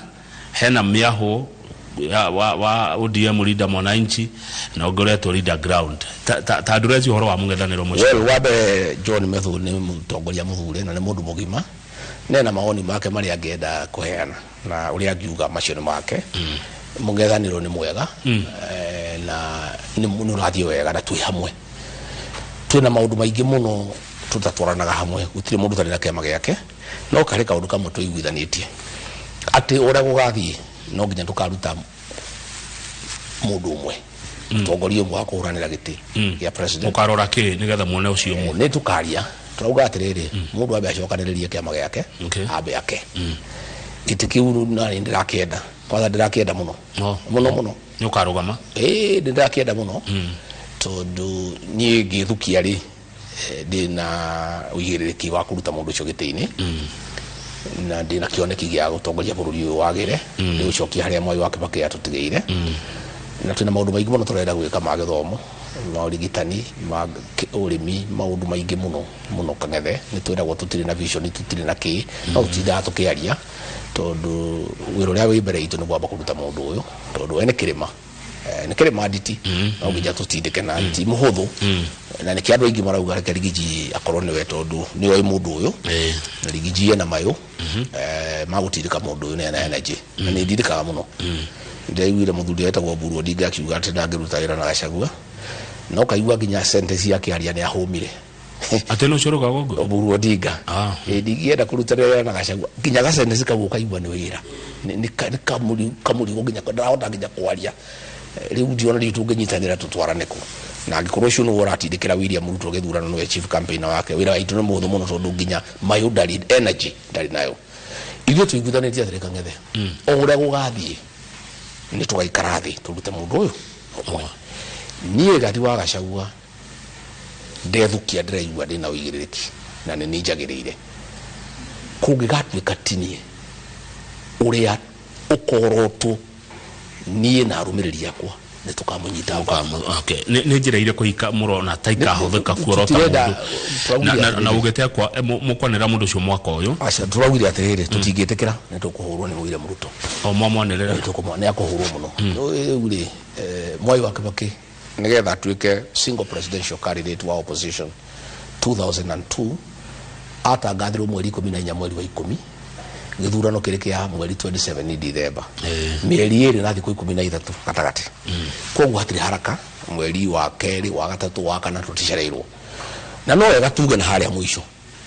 hena mĩahũ wa ODM leader Mwananchi na ũngĩ ũretwo leader ground ta andũ ũhoro wa mũng'ethanĩro mũcio. Well, wa mbere John Methu nĩ mũtongoria mũthure na nĩ mũndũ mũgima nena mawoni make marĩa angĩenda kũheana na ũrĩa angiuga macio nĩ make mũng'ethanĩro nĩ mwega na nĩ ũrathiĩ wega na twĩ hamwe twĩna maũndũ maingĩ mũno tũtatwaranaga hamwe gũtirĩ mũndũ ũtarĩ na kĩama gĩake no karĩ kaũndũ kamwe tũiguithanĩtie atĩ ũrĩa gũgathiĩ no nginya tũkaruta mũndũ ũmwe mũtongoria ũmwe wa kũhũranĩra gĩtĩ gĩa president mũkarora kĩ nĩgetha muone ũcio ũmwe nĩ tũkaria tũrauga atĩrĩrĩ mũndũ ambe acokanĩrĩrie kĩama gĩake ambe ake gĩtĩ kĩu nani ndĩrakĩenda kwanza ndĩrakĩenda mũno mũno mũno nĩ ũkarũgama ĩĩ ndĩrakĩenda mũno tondũ niĩ ngĩthukia rĩ ndĩna ũigĩrĩrĩki wa kũruta mũndũ ũcio gĩtĩ-inĩ na ndĩna kĩoneki gĩa gũtongoria bũrũri ũyũ wagĩre ndĩũcokie harĩa Mwai wa Kibaki atũtigĩire na twĩna maũndũ maingĩ mũno tũrenda gwĩka ma gĩthomo Ma ũrigitani, ma ũrĩmi, maũndũ maingĩ mũno mũno. Kang'ethe, nĩ twĩragwo tũtirĩ na vision, tũtirĩ na kĩ, no tũtindaga tũkĩaria tondũ wĩra ũrĩa wĩ mbere itũ nĩ kwamba kũruta mũndũ ũyũ, tondũ we nĩ kĩrĩma. Nĩ kĩrĩma nditi, no nginya tũtindĩke na ti mũhũthũ, na nĩkĩo andũ aingĩ marauga reke Rigiji akorwo nĩwe, tondũ nĩoĩ mũndũ ũyũ. Na Rigiji ena mayũ magũtindĩka mũndũ ũyũ, na ena energy, na nĩ ndindĩkaga mũno. Ndĩraiguire mũthuri wetagwo Oburu Odinga akiuga atĩ ndangĩruta wĩra na Gachagua, no kaigua nginya sentence yake aria nĩ ahũmire. Atĩ nĩ ũcio ũrũgaga ũguo? Oburu Odinga. Ĩ, ndingĩenda kũruta wĩra na Gachagua, nginya ga sentence kau ũkaigua nĩ wĩra. Nĩ kamũrigo nginya ndarahota nginya kwaria. Rĩu ndiona rĩu tũngĩnyitanĩra tũtwarane kũ, na angĩkorwo ũcio nĩwe ũratindĩkĩra William Ruto gĩthurano, nĩwe chief campaigner wake, wĩra witũ nĩ mũhũthũ mũno, tondũ nginya mayũ ndarĩ, energy ndarĩ nayo. Ithuĩ tũiguithanĩtie atĩrĩ, Kang'ethe, o ũrĩa gũgathiĩ nĩ tũgaikara thĩ tũrute mũndũ ũyũ ũmwe. Niĩ Rigathi wa Gachagua ndethukia, ndĩraigua ndĩna ũigĩrĩrĩki na nĩ ninjagĩrĩire. Kũngĩgatuĩka tinie ũrĩa ũkorotwo, niĩ na arũmĩrĩri akwa nĩ tũkamũnyita mbaru. Okay. Nĩ njĩra irĩkũ mũrona ta ikahũthĩka kuorota Tũtirenda- mũndũ tũraugire na atĩrĩrĩ. ugĩte akwa mũkwanĩra mũndũ ũcio mwaka ũyũ? Aca, tũraugire atĩrĩrĩ, tũtingĩtĩkĩra nĩ tũkũhũrwo nĩ William Ruto. O mwamwanĩrĩra? Nĩ akũhũrwo mũno rĩu rĩ. Mwai wa Kibaki nĩgetha atuĩke single presidential candidate wa opposition 2002, atangathirwo mweri 14 mweri wa 10, gĩthurano kĩrĩ kĩa mweri 27 Dithemba, mĩeri 2 na thikũ 13 gatagatĩ. Koguo hatirĩ haraka, mweri wa kerĩ, wa gatatũ, wa kana, tũticereirwo. Na no wega tuge na harĩa mũico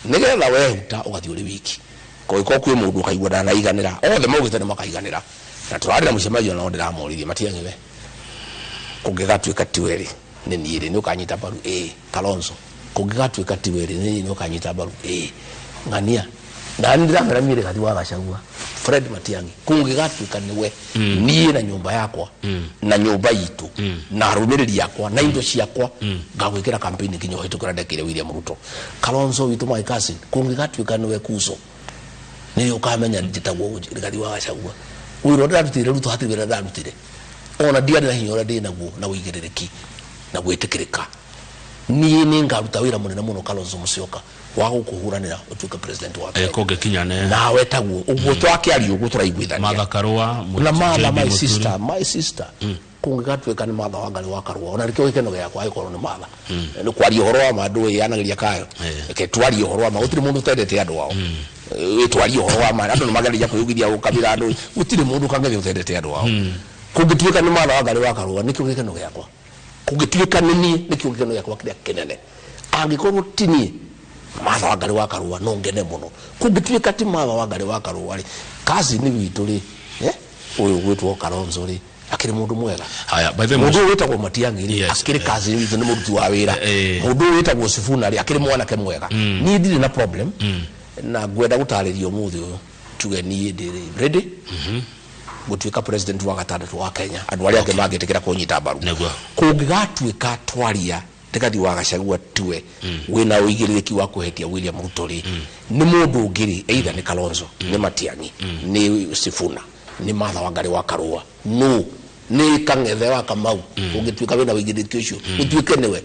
nĩgetha wehuta ũgathiĩ ũrĩ wiki, kũngĩkorwo kwĩ mũndũ ũkaigua ndanaiganĩra, othe maugĩte nĩ makaiganĩra, na tũrarĩ na mũcemanio nao, ndĩramoririe Matiang'i, we kũngĩgatuĩka ti werĩ nĩ niĩ rĩ, nĩ ũkanyita mbaru? Ĩĩ. Kalonzo, kũngĩgatuĩka ti werĩ nĩ niĩ, nĩ ũkanyita mbaru? Ĩĩ. Ng'ania na nĩ ndĩramera niĩ Rigathi wa Gachagua, Fred Matiang'i, kũngĩgatuĩka nĩwe, niĩ na nyũmba yakwa na nyũmba itũ na arũmĩrĩri akwa na indo ciakwa ngagwĩkĩra campaign nginya ũhĩtũkĩra ndekĩre William Ruto. Kalonzo witũ, my cousin, kũngĩgatuĩka nĩwe kuso, nĩ ũkamenya njĩtagwo Rigathi wa Gachagua. Wĩra ũrĩa ndĩrarutĩire Ruto hatirĩ wĩra ndarutire, ona ndiarĩ na hinya ũrĩa ndĩ naguo na ũigĩrĩrĩki na gwĩtĩkĩrĩka. Niĩ nĩ ngaruta wĩra mũnene mũno, Kalonzo Musyoka, wa gũkũhũranĩra ũtuĩke president wa Kenya. Kũngĩkinya nĩ Nawe taguo ũguo twakĩaria ũguo tũraiguithania. Martha Karua, Na Martha, JB my Muturi. sister, my sister, kũngĩgatuĩka nĩ Martha Wangari wa Karua, ona nĩkĩo gĩkeno gĩakwa agĩkorwo nĩ Martha. Nĩ kwaria ũhoro wa ma, ndũĩ yanagĩria kayo. Reke twarie ũhoro wa ma, gũtirĩ mũndũ ũtendete andũ ao. Twarie ũhoro wa ma, andũ nĩ mageragia kwĩyugithia ũkabira, andũ gũtirĩ mũndũ kang'ethe ũtendete andũ ao. Kũngĩtuĩka nĩ Martha Wangari wa Karua, nĩkĩo gĩkeno gĩakwa. Kũngĩtuĩka nĩ niĩ, nĩkĩo gĩkeno gĩakwa kĩrĩa kĩnene. Angĩkorwo ti niĩ, Martha Wangari wa Karua, no ngene mũno. Kũngĩtuĩka ti Martha Wangari wa Karua rĩ, cousin witũ rĩ, ũyũ gwĩtwo Kalonzo rĩ, akĩrĩ mũndũ mwega. Haya, by the way, Mũndũ ũyũ wĩtagwo Matiang'i rĩ, akĩrĩ cousin witũ, nĩ mũruti wa wĩra. Mũndũ ũyũ wĩtagwo Sifuna rĩ, akĩrĩ mwanake mwega. Niĩ ndirĩ na problem, na ngwenda gũtarĩria ũmũthĩ ũyũ tuge niĩ ndĩ ready gũtuĩka president wa gatandatũ wa Kenya, andũ arĩa angĩ mangĩtĩkĩra kũnyita mbaru. Kũngĩgatuĩka twaria Rigathi wa Gachagua tiwe wĩna ũigĩrĩrĩki wa kũhetia William Ruto rĩ, nĩ mũndũ ũngĩ rĩ, either nĩ Kalonzo, nĩ Matiang'i, nĩ Sifuna, nĩ Martha Wangari wa Karua, no nĩ Kang'ethe wa Kamau, ũngĩtuĩka wĩna ũigĩrĩrĩki ũcio ũtuĩke nĩwe,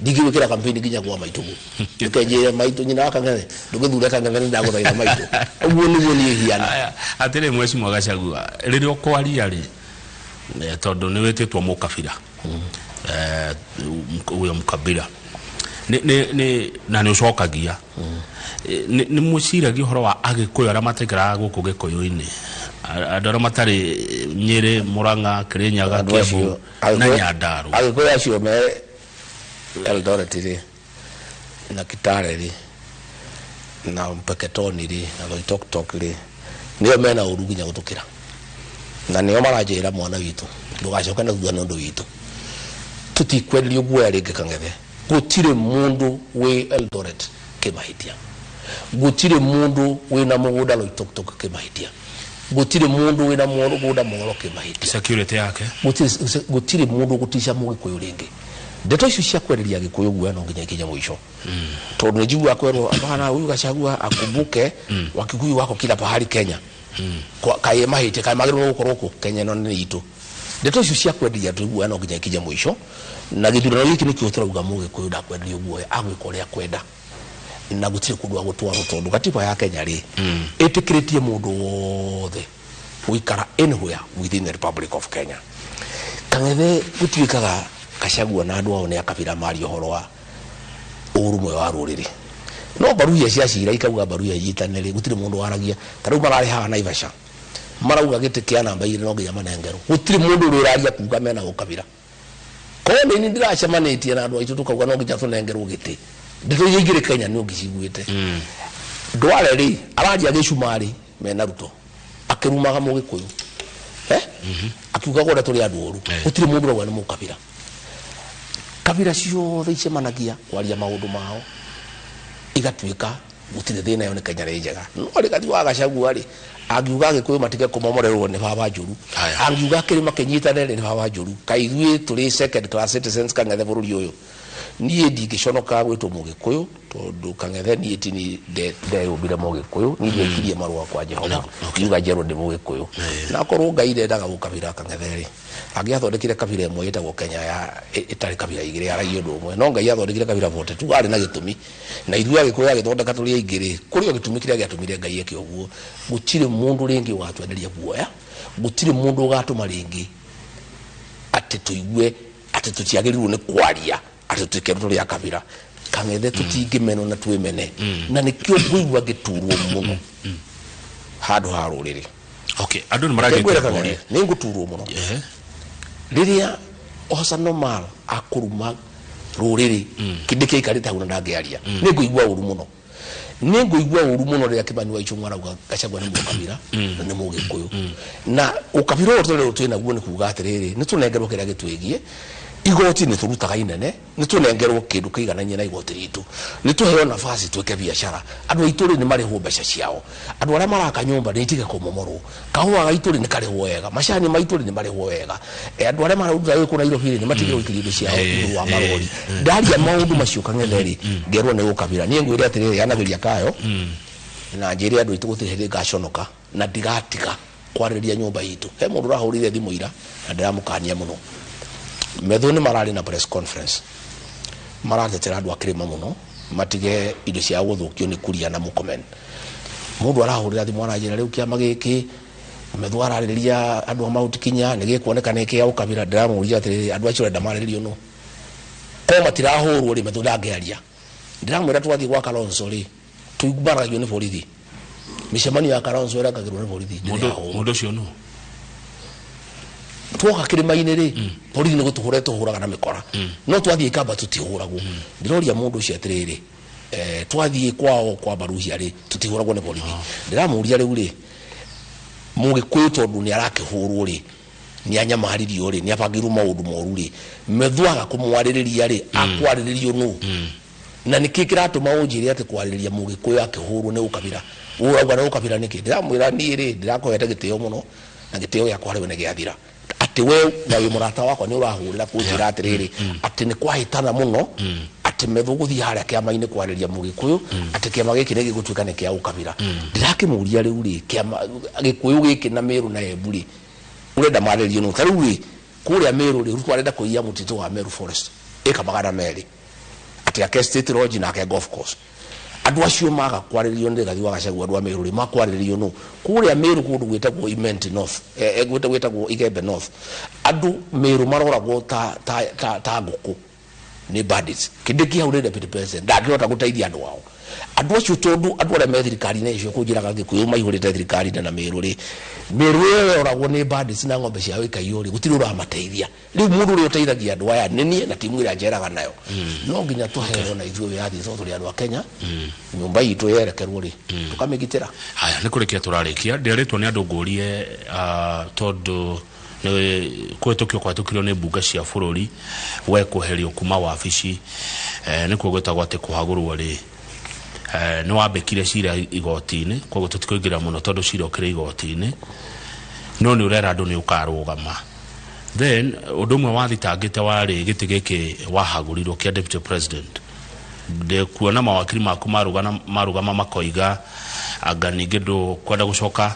ndingĩgwĩkĩra campaign nginya kwa maitũguo. Ũkenjĩre maitũ, nyina wa Kang'ethe, ndũgĩthure Kang'ethe, nĩ ndagũthaitha maitũ. Ũguo nĩguo niĩ hiana. Aya, atĩrĩ Mheshimiwa Gachagua, rĩrĩa ũkwaria rĩ, tondũ nĩ wĩtĩtwo mũkabira, huyo mkabila nĩ na nĩ ũcokagia, nĩ mũciragia ũhoro wa Agĩkũyũ arĩa mataikaraga gũkũ Gĩkũyũ-inĩ, andũ arĩa matarĩ Nyĩrĩ, Mũrang'a, Kĩrĩnyaga, Andũ Kiambu acio- na Nyandarua? Agĩkũyũ acio me Eldoret rĩ, na Kitale rĩ, na Mpeketoni rĩ, na Loitoktok rĩ, nĩo mena ũru nginya gũtũkĩra, na nĩo maranjĩra mwana witũ ndũgacoke na thutha nĩ ũndũ witũ, tũtikwenderio guoya rĩngĩ. Kang'ethe, gũtirĩ mũndũ wĩ Eldoret kĩmahĩtia, gũtirĩ mũndũ wĩna mũgũnda Loitoktok kĩmahĩtia, gũtirĩ mũndũ wĩna mũgũnda Moro kĩmahĩtia. Security yake. Gũtirĩ mũndũ gũtica mũgĩkũyũ rĩngĩ. Ndeto icio cia kwereria Gĩkũyũ guoya no nginya ikinye mũico, tondũ nĩ njiguaga kwerwo hapana, huyu Gachagua akumbuke Wakikuyu wako kila pahali Kenya. Kaĩ mahĩtia, kaĩ magĩrĩirwo gũkorwo kũ Kenya ĩno nĩ itũ. Ndeto icio cia kwenderia andũ guoya no nginya ikinye mũico, na gĩthurano gĩkĩ nĩkĩo tũrauga Mũgĩkũyũ ndakwenderio guoya, agwĩka ũrĩa akwenda na gũtirĩ kũndũ agũtwarwo, tondũ gatiba ya Kenya rĩ ĩtĩkĩrĩtie mũndũ wothe gũikara anywhere within the Republic of Kenya. Kang'ethe gũtuĩkaga Gachagua na andũ ao nĩ akabira maria ũhoro wa ũrũmwe wa rũrĩrĩ, no mbaruhia cia cira ikauga mbaruhia inyitane rĩ, gũtirĩ mũndũ waragia. Ta rĩu mararĩ haha Naivasha marauga gĩtĩ kĩa namba 2 no nginya manengerwo, gũtirĩ mũndũ ũrĩa ũraria kuga mena ũkabira. Korwo nĩ niĩ ndĩracemanĩtie na andũ aitũ tũkauga no nginya tũnengerwo gĩtĩ, ndeto iria ingĩrĩ Kenya nĩ ũngĩciguĩte. Ndware rĩ araria gĩcumarĩ mena Ruto akĩrumaga Mũgĩkũyũ, akiuga ũrĩa tũrĩ andũ oru, gũtirĩ mũndũ ũrauga nĩ mũkabira. Kabira ciothe icemanagia kwaria maũndũ mao igatuĩka gũtirĩ thĩna, ĩyo nĩ Kenya nĩ njega. No Rigathi wa Gachagua rĩ angiuga Gĩkũyũ matige kũmomorerwo nĩ baba njũru, angiuga kĩrĩma kĩnyitane rĩ nĩ baba njũru. Kaĩ ithuĩ tũrĩ second class citizens Kang'ethe bũrũri ũyũ? Niĩ ndingĩconoka gwĩtwo Mũgĩkũyũ, tondũ Kang'ethe niĩ ti niĩ ndeyũmbire Mũgĩkũyũ, niĩ ndekiriĩ marũa kwa Jehova ngiuga njerwo ndĩ Mũgĩkũyũ. Na akorwo Ngai ndendaga gũkabira Kang'ethe rĩ, angĩathondekire kabira ĩmwe ĩtagwo Kenya ya ĩtarĩ kabira igĩrĩ yaragia ũndũ ũmwe, no Ngai athondekire kabira 42 arĩ na gĩtũmi, na ithuĩ Agĩkũyũ agĩthondeka tũrĩ aingĩ rĩ, kũrĩ o gĩtũmi kĩrĩa gĩatũmire Ngai eke ũguo. Gũtirĩ mũndũ rĩngĩ ũgatwenderia guoya, gũtirĩ mũndũ ũgatũma rĩngĩ atĩ tũigue atĩ tũtiagĩrĩirwo nĩ kwaria atĩ tũkerwo tũrĩ a kabira. Kang'ethe tũtingĩmenwo na twĩmene, na nĩkĩo ngũigua ngĩturwo mũno handũ ha rũrĩrĩ. Okay, andũ nĩ maragĩte kũria nĩ ngũturwo mũno rĩrĩa Hassan Omar akũruma rũrĩrĩ kĩndĩ kĩaikarĩte hau na ndangĩaria, nĩ ngũigua ũru mũno, nĩ ngũigua ũru mũno rĩrĩa Kĩmani wa Ichung'wa arauga Gachagua nĩ mũkabira na nĩ Mũgĩkũyũ. Na ũkabira ũyũ tũrĩ twĩ naguo nĩ kuga atĩrĩrĩ, nĩ tũnengerwo kĩrĩa gĩtwĩgiĩ. Igoti nĩ tũrutaga inene, nĩ tũnengerwo kĩndũ kĩiganainie na igoti ritũ, nĩ tũheo nafasi twĩke biacara. Andũ aitũ rĩ nĩ marĩhwo mbeca ciao, andũ arĩa maraka nyũmba nĩ itige kũmomorwo, kahũa gaitũ rĩ nĩ karĩhwo wega, macani maitũ rĩ nĩ marĩhwo wega, andũ arĩa mararuta wĩra kũu Nairobi rĩ nĩ matigire gũikĩrio indo ciao igũrũ wa marori. Ndaria maũndũ macio Kang'ethe rĩ ngerwo nĩ gũkabira. Niĩ ngwĩre atĩrĩrĩ, anagĩria kayo na njĩre andũ aitũ gũtirĩ hĩndĩ ngaconoka na ndigatiga kwarĩrĩria nyũmba itũ. He mũndũ ũrahũrire thimũ ira na ndĩramũkania mũno. Metho nĩ mararĩ na press conference maratetera andũ a kĩrĩma mũno matige indo ciao gũthũkio nĩ Kuria na Mũkomen. Mũndũ arahũrĩra thimũ aranjĩra rĩu kĩama gĩkĩ Metho ararĩrĩria andũ a Mount Kenya nĩ gĩkuoneka nĩ kĩa ũkabira. Ndĩramũria atĩrĩrĩ, andũ acio ũrenda marĩrĩrio nũ? Korwo matirahũrwo rĩ Metho ndangĩaria. Ndĩramwĩra twathiĩ gwa Kalonzo rĩ tũigumaragio nĩ borithi, mĩcemanio ya Kalonzo ĩrangagĩrwo nĩ borithi. Mũndũ ũcio nũ? Twoka kĩrĩma-inĩ rĩ borithi nĩ gũtũhũra tũhũraga na mĩkora, no twathiĩ Ikamba tũtihũragwo. Ndĩroria mũndũ ũcio atĩrĩrĩ, twathiĩ kwao kwa Baruhia rĩ tũtihũragwo nĩ borithi. Ndĩramũria rĩu rĩ Mũgĩkũyũ tondũ nĩ arakĩhũrwo rĩ, nĩ anyamaririo rĩ, nĩ abangĩirwo maũndũ moru rĩ, Metho aga kũmwarĩrĩria rĩ akwarĩrĩrio nũ? Na nĩkĩ kĩratũma ũnjĩre atĩ kwarĩrĩria Mũgĩkũyũ akĩhũrwo nĩ ũkabira? Ũrauga nĩ ũkabira nĩkĩ? Ndĩramwĩra niĩ rĩ ndĩrakũhete gĩtĩo mũno na gĩtĩo gĩakwa rĩu nĩ gĩathira. Atĩ we na wĩ mũrata wakwa nĩ ũrahũrĩra kũnjĩra atĩrĩrĩ atĩ nĩ kwahĩtana mũno, atĩ Metho gũthiĩ harĩa kĩama-inĩ kwarĩria Mũgĩkũyũ, atĩ kĩama gĩkĩ nĩ gĩgũtuĩka nĩ kĩa ũkabira. Ndĩrakĩmũria rĩu rĩ kĩama Gĩkũyũ gĩkĩ na Meru na Embu rĩ ũrenda marĩrio nũ? Ta rĩu rĩ kũrĩa Meru rĩ Ruto arenda kũiya mũtitũ wa Meru Forest ĩka 200 atĩ ake State Lodge na ake golf course. Andũ acio maga kwarĩrio nĩ Rigathi wa Gachagua andũ a Meru rĩ makwarĩrio nũ? Kũrĩa Meru kũndũ gwĩtagwo Imenti North, gwĩtagwo Igembe North, andũ Meru maroragwo ta ngũkũ nĩ bandits. Kĩndĩ kĩa hau nĩ deputy president ndangĩhota gũteithia andũ ao. Andũ acio tondũ andũ arĩa me thirikari-inĩ icio kũnjĩraga Gĩkũyũ maihũrĩte thirikari-inĩ na Meru rĩ, Meru ĩyo yoragwo nĩ bandits na ng'ombe ciao ikaiywo rĩ, gũtirĩ ũramateithia. Rĩu mũndũ ũrĩa ũteithagia andũ aya nĩ niĩ na timu ĩrĩa njeraga nayo. No nginya tũheo na ithuĩ wĩyathi tondũ tũrĩ andũ a Kenya, nyũmba itũ yerekerwo rĩ tũkamĩgitĩra. Haya, nĩ kũrĩkia tũrarĩkia. Ndĩrĩtwo nĩ andũ ngũrie tondũ nĩ kũhĩtũkio kũhĩtũkirio nĩ mbunge cia bũrũri we kweherio kuma wabici, nĩkuo gwĩtagwo atĩ kũhagũrwo rĩ, nĩ wambĩkire cira igoti-inĩ, koguo tũtikũingĩra mũno tondũ cira ũkĩrĩ igoti-inĩ, no nĩ ũrera andũ nĩ ũkarũgama. Then ũndũ ũmwe wathitangĩte warĩ gĩtĩ gĩkĩ wahagũrirwo kĩa deputy president. Ndĩkuona mawakiri maku marũgama makoiga anga ningĩ ndũkwenda gũcoka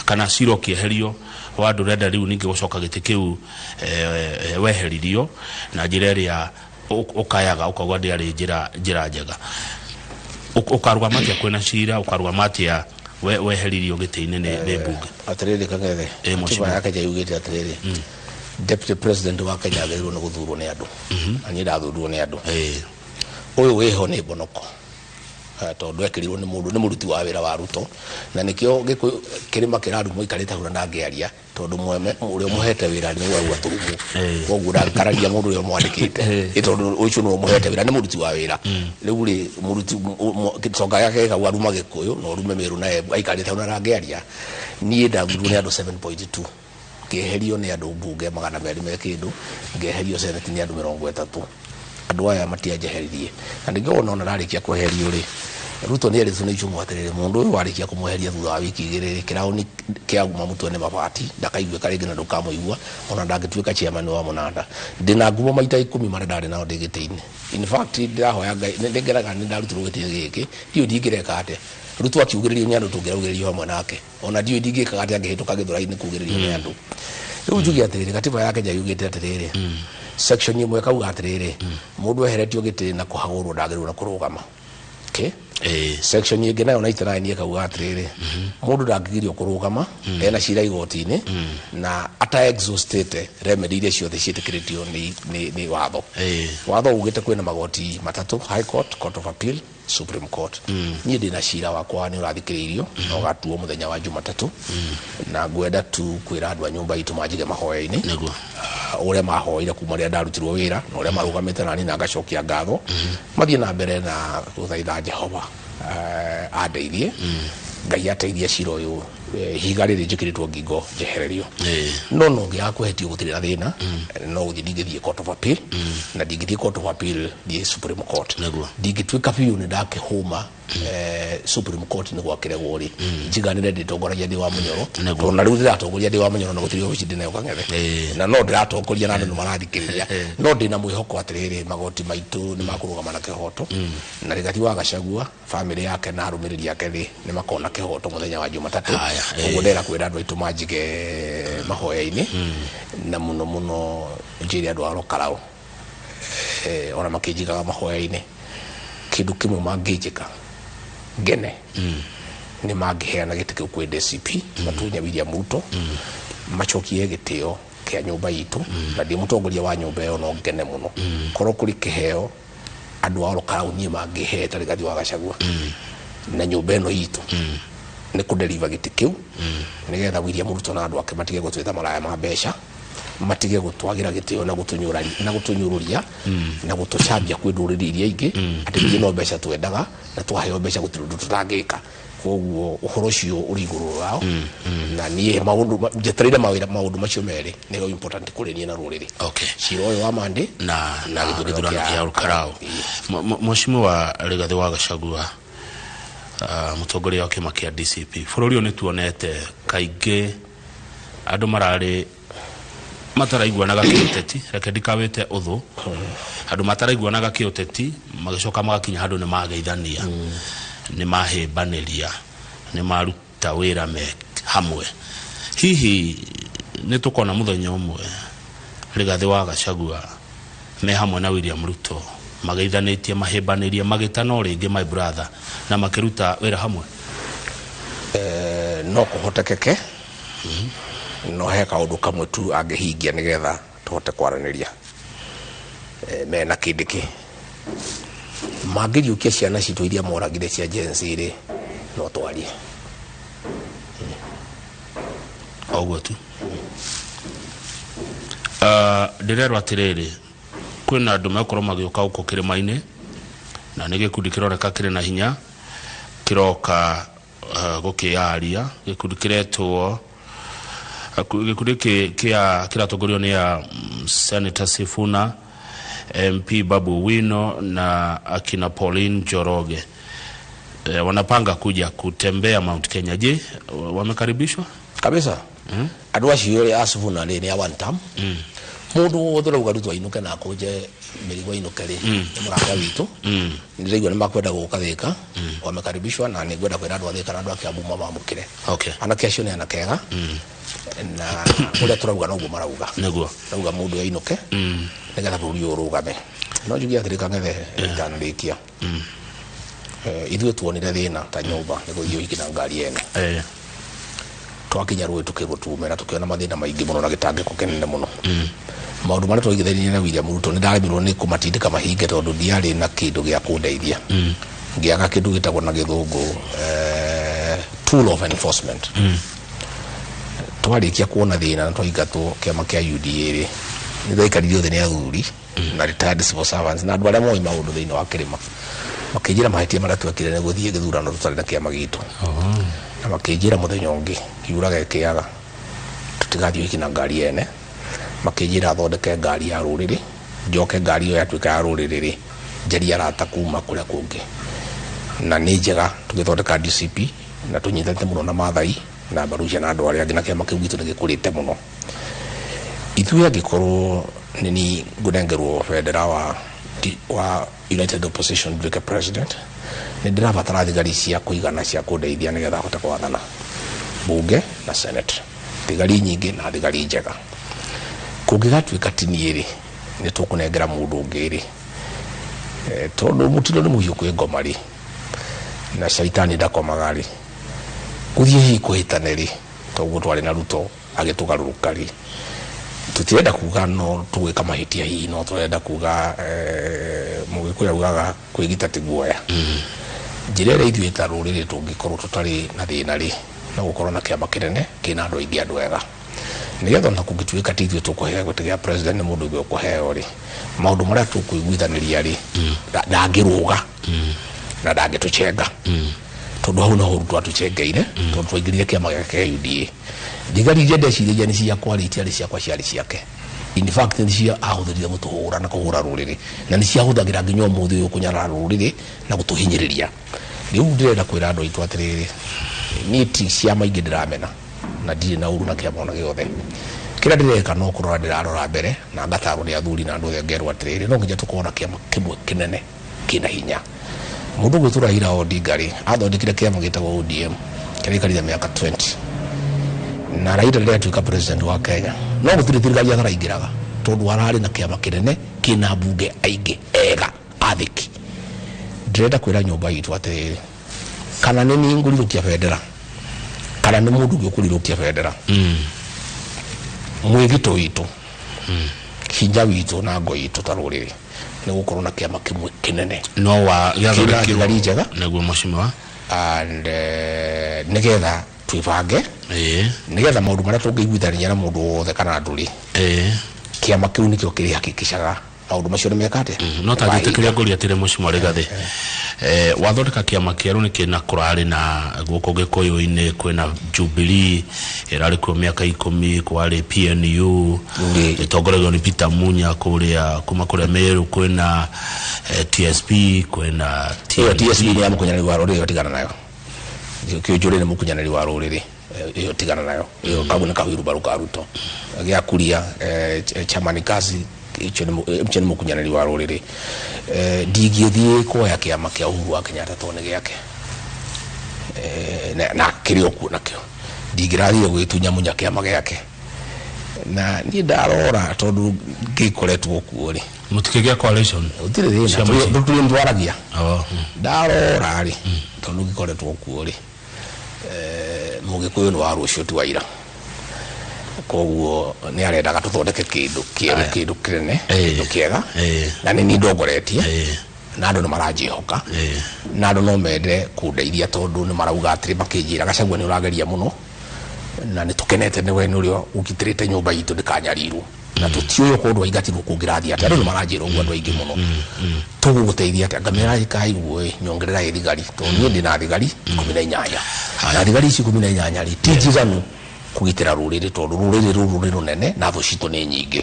kana cira ũkĩeherio Wa ndũrenda rĩu ningĩ gũcoka gĩtĩ kĩu weheririo na njĩra ĩrĩa ũkayaga ũkauga ndĩarĩ njĩra njega. Ũkarũgama atĩa kwĩna cira, ũkarũgama atĩa weheririo gĩtĩ-inĩ nĩ mbunge? Atiriri Kang'ethe, katiba ya Kenya yugĩte atĩrĩrĩ, deputy president wa Kenya agĩrĩirwo nĩ gũthurwo nĩ andũ, na niĩ ndathurwo nĩ andũ. Ũyũ wĩho nĩ mbonoko, tondũ ekĩrirwo nĩ mũndũ, nĩ mũruti wa wĩra wa Ruto, na nĩkĩo Gĩkũyũ kĩrĩma kĩrarumwo ikarĩte hau na ndangĩaria, tondũ mwene ũrĩa ũmũhete wĩra nĩ ũrauga tũrumwo, koguo ndangĩkararia mũndũ ũrĩa ũmwandĩkĩte, tondũ ũcio nĩwe ũmũhete wĩra, nĩ mũruti wa wĩra. Rĩu rĩ, mũruti gĩtonga gĩake gĩkauga aruma Gĩkũyũ na ũrume Meru na Embu, aikarĩte hau na ndangĩaria. Niĩ ndathurwo nĩ andũ 7.2, ngĩeherio nĩ andũ mbunge 200 me kĩndũ, ngĩeherio senate nĩ andũ 30. Andũ aya matianjeheririe, na nĩkĩo wona ona ndarĩkia kweherio rĩ, Ruto nĩ erĩtwo nĩ Ichung'wa atĩrĩrĩ, mũndũ ũyũ warĩkia kũmweheria thutha wa wiki igĩrĩ rĩ, kĩraũni kĩauma mũtwe nĩ mabati, ndakaiguĩka rĩngĩ na ndũkamũigua, ona ndangĩtuĩka chairman wa Mũnanda. Ndĩna ngumo maita 10 marĩa ndarĩ nao ndĩ gĩtĩ-inĩ. In fact, ndĩrahoya Ngai, nĩngeraga nĩ ndarutirwo gĩtĩ gĩkĩ, ndiũĩ ndingĩreka atĩa. Ruto akiugĩrĩrio nĩ andũ tũngĩraugĩrĩrio hamwe nake, ona ndiũĩ ndingĩkaga atĩa angĩhĩtũka gĩthũrai-inĩ kugĩrĩrio nĩ andũ. Rĩu njuge atĩrĩrĩ, katiba ya Kenya yugĩte atĩrĩrĩ, section ĩmwe ĩkauga atĩrĩrĩ, mũndũ eheretio gĩtĩ na kũhagũrwo ndagĩrĩirwo nĩ kũrũgama. Okay? Section ĩngĩ nayo 99 ĩkauga atĩrĩrĩ, mũndũ ndangĩgirio kũrũgama ena cira igoti-inĩ na ata exhaustĩte remedy iria ciothe ciĩtĩkĩrĩtio nĩ watho. Watho ugĩte kwĩna magoti matatũ, High Court, Court of Appeal, Supreme Court. Niĩ ndĩna cira wakwa nĩ ũrathikĩrĩirio na ũgatuo mũthenya wa Jumatatũ, na ngwenda tu kwĩra andũ a nyũmba itũ manjige mahoya-inĩ ũrĩa mahoire kuma rĩrĩa ndarutirwo wĩra na ũrĩa marũgamĩte nani, na ngacokia ngatho. Mathiĩ na mbere na gũthaitha Jehova andeithie, Ngai ateithie cira ũyũ, ihiga rĩrĩ njĩkĩrĩtwo ngingo njehererio. No ngĩaga kwehetio gũtirĩ na thĩna, no gũthiĩ ndingĩthiĩ Court of Appeal, na ndingĩthiĩ Court of Appeal thiĩ Supreme Court. Ndingĩtuĩka biũ nĩ ndakĩhũma Supreme Court nĩ gwakĩregwo rĩ, njiganĩre ndĩtongoragia ndĩ wa Mũnyoro, tondũ na rĩu ndĩratongoria ndĩ wa Mũnyoro na gũtirĩ obici ndĩnayo Kang'ethe, na no ndĩratongoria na andũ nĩ marathikĩrĩria, no ndĩna mwĩhoko atĩrĩrĩ, magoti maitũ nĩ makũrũgama na kĩhoto, na Rigathi wa Gachagua family yake na arũmĩrĩri ake rĩ, nĩ makona kĩhoto mũthenya wa Jumatatũ. Koguo ndĩrenda kwĩra andũ aitũ manjige mahoya-inĩ, na mũno mũno njĩre andũ a Rokarao, ona makĩnjigaga mahoya-inĩ, kĩndũ kĩmwe mangĩnjĩka ngene nĩ mangĩheana gĩtĩ kĩu kwĩ DCP, matunye William Ruto, macokie gĩtĩo kĩa nyũmba itũ, na ndĩ mũtongoria wa nyũmba ĩyo no ngene mũno. Korwo kũrĩ kĩheo andũ a Rokarao niĩ mangĩhe ta Rigathi wa Gachagua na nyũmba ĩno itũ, nĩ kũdeliver gĩtĩ kĩu nĩgetha William Ruto na andũ ake matige gũtwĩta maraya ma mbeca, matige gũtwagĩra gĩtĩo na gũtũnyũrũria na gũtũcambia kwĩ ndũrĩrĩ iria ingĩ, atĩ ithuĩ no mbeca twendaga na twaheo mbeca gũtirĩ ũndũ tũtangĩka. Koguo ũhoro ũcio ũrĩ igũrũ rwao, na niĩ maũndũ njetereire mawĩra maũndũ macio merĩ nĩo important kũrĩ niĩ na rũrĩrĩ. Cira ũyũ wa Mandĩ na gĩthurano gĩthurano kĩa Olkalau. Mheshimiwa Rigathi wa Gachagua, mũtongoria wa kĩama kĩa DCP, bũrũri ũyũ nĩ tuonete kaingĩ andũ mararĩ mataraiguanaga kĩũteti, reke ndikawĩte ũthũ, andũ mataraiguanaga kĩũteti magĩcoka magakinya handũ nĩ mageithania, nĩ mahĩmbanĩria, nĩ maruta wĩra me hamwe. Hihi nĩ tũkona mũthenya ũmwe Rigathi wa Gachagua me hamwe na William Ruto mageithanĩtie, mahĩmbanĩrie, magĩtana o rĩngĩ my brother, na makĩruta wĩra hamwe? No kũhotekeke, no he kaũndũ kamwe tu angĩhingia nĩgetha tũhote kwaranĩria. Mena kĩndĩkĩ mangĩriũkia ciana citũ iria moragire cia Gen Z rĩ, no twarie. Oguo tu. Ndĩrerwo atĩrĩrĩ, kwĩna andũ megũkorwo magĩũka gũkũ kĩrĩma-inĩ, na nĩ gĩkundi kĩroneka kĩrĩ na hinya, kĩroka gũkĩyaria, gĩkundi kĩretwo gĩkundi kĩratongorio nĩ ya Senator Sifuna, MP Babu Wino na akina Pauline Njoroge. Wanapanga kuja kutembea Mount Kenya. Je, wamekaribishwa? Kabisa. Andũ acio rĩ, a Sifuna rĩ, nĩ a one term. Mundu wothe urauga Ruto ainuke na akunje mirigo ainuke ri ni murata witu. Ndiraigua ni makwenda guka Thika, wamekaribishwa na ningwenda kwira andu a Thika na andu a Kiambu mamamukire. Anake acio ni anake ega na uria turauga noguo marauga. Niguo rauga mundu ainuke nigetha bururi uyu urugame. No njugie atiri Kang'ethe itanarikia. Ithuĩ tuonire thĩna ta nyũmba nĩ gũthiĩ ũhiki na ngari ene. Twakinya rũĩ tukĩrwo tume na tukiona mathĩna maingĩ mũno na gĩtangĩko kĩnene mũno. Maũndũ marĩa twaigithanirie na William Ruto nĩ ndaremirwo nĩ kũmatindĩka mahinge tondũ ndiarĩ na kĩndũ gĩa kũndeithia. Ngĩaga kĩndũ gĩtagwo na gĩthũngũ tool of enforcement. Twarĩkia kuona thĩna na twaingatwo kĩama kĩa UDA rĩ, nĩ twaikaririo thĩ nĩ athuri na retired civil servants na andũ arĩa moĩ maũndũ thĩinĩ wa kĩrĩma. Makĩnjĩra mahĩtia marĩa twekire nĩ gũthiĩ gĩthurano tũtarĩ na kĩama gitũ. Na makĩnjĩra mũthenya ũngĩ kiuraga kĩaga tũtigathiĩ ũhiki na ngari ene. Makĩnjĩra thondeke ngari ya rũrĩrĩ, njoke ngari ĩyo yatuĩka ya rũrĩrĩ rĩ, njarie arata kuma kũrĩa kũngĩ. Na nĩ njega tũgĩthondeka DCP na tũnyitanĩte mũno na Maathai na Mbarucia na andũ arĩa angĩ na kĩama kĩu gitũ nĩ gĩkũrĩte mũno. Ithuĩ angĩkorwo nĩ niĩ ngũnengerwo bendera wa United Opposition nduĩke president, nĩ ndĩrabatara thigari cia kũigana cia kũndeithia nĩgetha hote gwathana bunge na senate, thigari nyingĩ na thigari njega. Kũngĩgatuĩka ti niĩ rĩ, nĩ tũkũnengera mũndũ ũngĩ rĩ, tondũ mũtino nĩ mũhiũ kwĩ ngoma rĩ, na caitani ndakomaga rĩ, gũthiĩ hihi kũhĩtane rĩ, toguo twarĩ na Ruto agĩtũgarũrũka rĩ, tutirenda kuga no tugwika mahitia hihi, no turenda kuga Mũgĩkũyũ augaga kwĩgita ti guoya. Njĩra ĩrĩa ithuĩ ta rũrĩrĩ tũngĩkorwo tũtarĩ na thĩna rĩ, no gũkorwo na kĩama kĩnene kĩna andũ aingĩ andũ ega, nĩgetha ona kũngĩtuĩka ti ithuĩ tũkũheo gĩtĩ gĩa president nĩ mũndũ ũngĩ ũkũheo rĩ, maũndũ marĩa tũkũiguithanĩria rĩ, ndangĩrũga na ndangĩtũcenga, tondũ hau noho Ruto atũcengeire, tondũ twaingĩrire kĩama gĩake kĩa UDA. Thigari iria ndeciragia nĩ ciakwa rĩ, itiarĩ ciakwa, ciarĩ ciake. In fact nĩ cio ahũthĩrire gũtũhũra na kũhũra rũrĩrĩ, na nĩ ciahũthagĩra nginya ũmũthĩ ũyũ kũnyarara rũrĩrĩ na gũtũhinyĩrĩria. Rĩu ndĩrenda kwĩra andũ aitũ atĩrĩrĩ, niĩ ti ciama ingĩ ndĩramena na ndirĩ na ũru na kĩama ona gĩothe. Kĩrĩa ndĩreka no kũrora ndĩrarora mbere na ngatarwo nĩ athuri na andũ othe ngerwo atĩrĩrĩ, no nginya tũkorwo na kĩama kĩmwe kĩnene kĩna hinya. Mũndũ ũgwĩtwo Raila Odinga rĩ, athondekire kĩama gĩtagwo ODM kĩrĩa gĩaikarire mĩaka 20. Na Raila rĩrĩa atuĩka president wa Kenya, no gũtirĩ thirikari ataraingĩraga tondũ ararĩ na kĩama kĩnene kĩna mbunge aingĩ ega athĩki. Ndĩrenda kwĩra nyũmba itũ atĩrĩrĩ, kana nĩ niĩ ngũrirũkia bendera kana nĩ mũndũ ũngĩ ũkũrirũkia bendera, mwĩgito witũ, hinya witũ na ngo itũ ta rũrĩrĩ nĩ gũkorwo na kĩama kĩmwe kĩnene no wa kĩna thigari njega nĩguo mheshimiwa, and nĩgetha twĩbange, nĩgetha maũndũ marĩa tũngĩiguithania na mũndũ wothe kana andũ rĩ, kĩama kĩu nĩkĩo kĩrĩhakikishaga maũndũ macio nĩ meka atĩa. No ta njĩtĩkĩria ngũria atĩrĩ mheshimiwa Rigathĩ, wathondeka kĩama kĩerũ nĩkĩ na kũrarĩ na gũkũ Gĩkũyũ-inĩ kwĩna Jubilee ĩrarĩ kuo mĩaka 10, kwarĩ PNU ĩtongoragio nĩ Peter Munya kũrĩa kuma kũrĩa Meru, kwĩna TSP, kwĩna TSP nĩ ya mũkunyanĩri wa rũrĩrĩ, tigana nayo. Kĩũnjũrĩ nĩ mũkunyanĩri wa rũrĩrĩ, ĩyo tigana nayo. Ĩyo kau nĩ kahuiru ka Ruto. Gĩa kuria chamani kazi icho nĩ mũkunyanĩri wa rũrĩrĩ. Ndingĩthiĩ kuoya kĩama kĩa Uhuru wa Kenyatta tondũ nĩ gĩake, na kĩrĩ o kuo nakĩo. Ndingĩrathiĩ gwĩtunya munya kĩama gĩake, na niĩ ndarora tondũ ngĩkoretwo kuo rĩ, mũtikĩgĩa coalition gũtirĩ thĩna, tũtirĩ nĩtwaragia. Ndarora rĩ, tondũ ngĩkoretwo kuo rĩ, Mũgĩkũyũ nĩ wa rũciũ ti wa ira, koguo nĩ arendaga tũthondeke kĩndũ kĩerũ, kĩndũ kĩnene, kĩndũ kĩega, na nĩ niĩ ndongoretie, na andũ nĩ maranjĩhoka, na andũ no mende kũndeithia tondũ nĩ marauga atĩrĩ, makĩnjĩra Gachagua nĩ ũrageria mũno na nĩ tũkenete nĩ we nĩ ũrĩa ũgitĩrĩte nyũmba itũ ndĩkanyarirwo, na tũtiũĩ kũndũ aingatirwo kũngĩrathiĩ atĩa. Andũ nĩ maranjĩra ũguo, andũ aingĩ mũno, tũgũgũteithia atĩa? Ngamĩra ĩkai ũguo ĩ, nyongererai thigari tondũ niĩ ndĩna thigari 18, na thigari ici 18 rĩ ti njiganu kũgitĩra rũrĩrĩ tondũ rũrĩrĩ rũrũ nĩ rũnene na thũ citũ nĩ nyingĩ,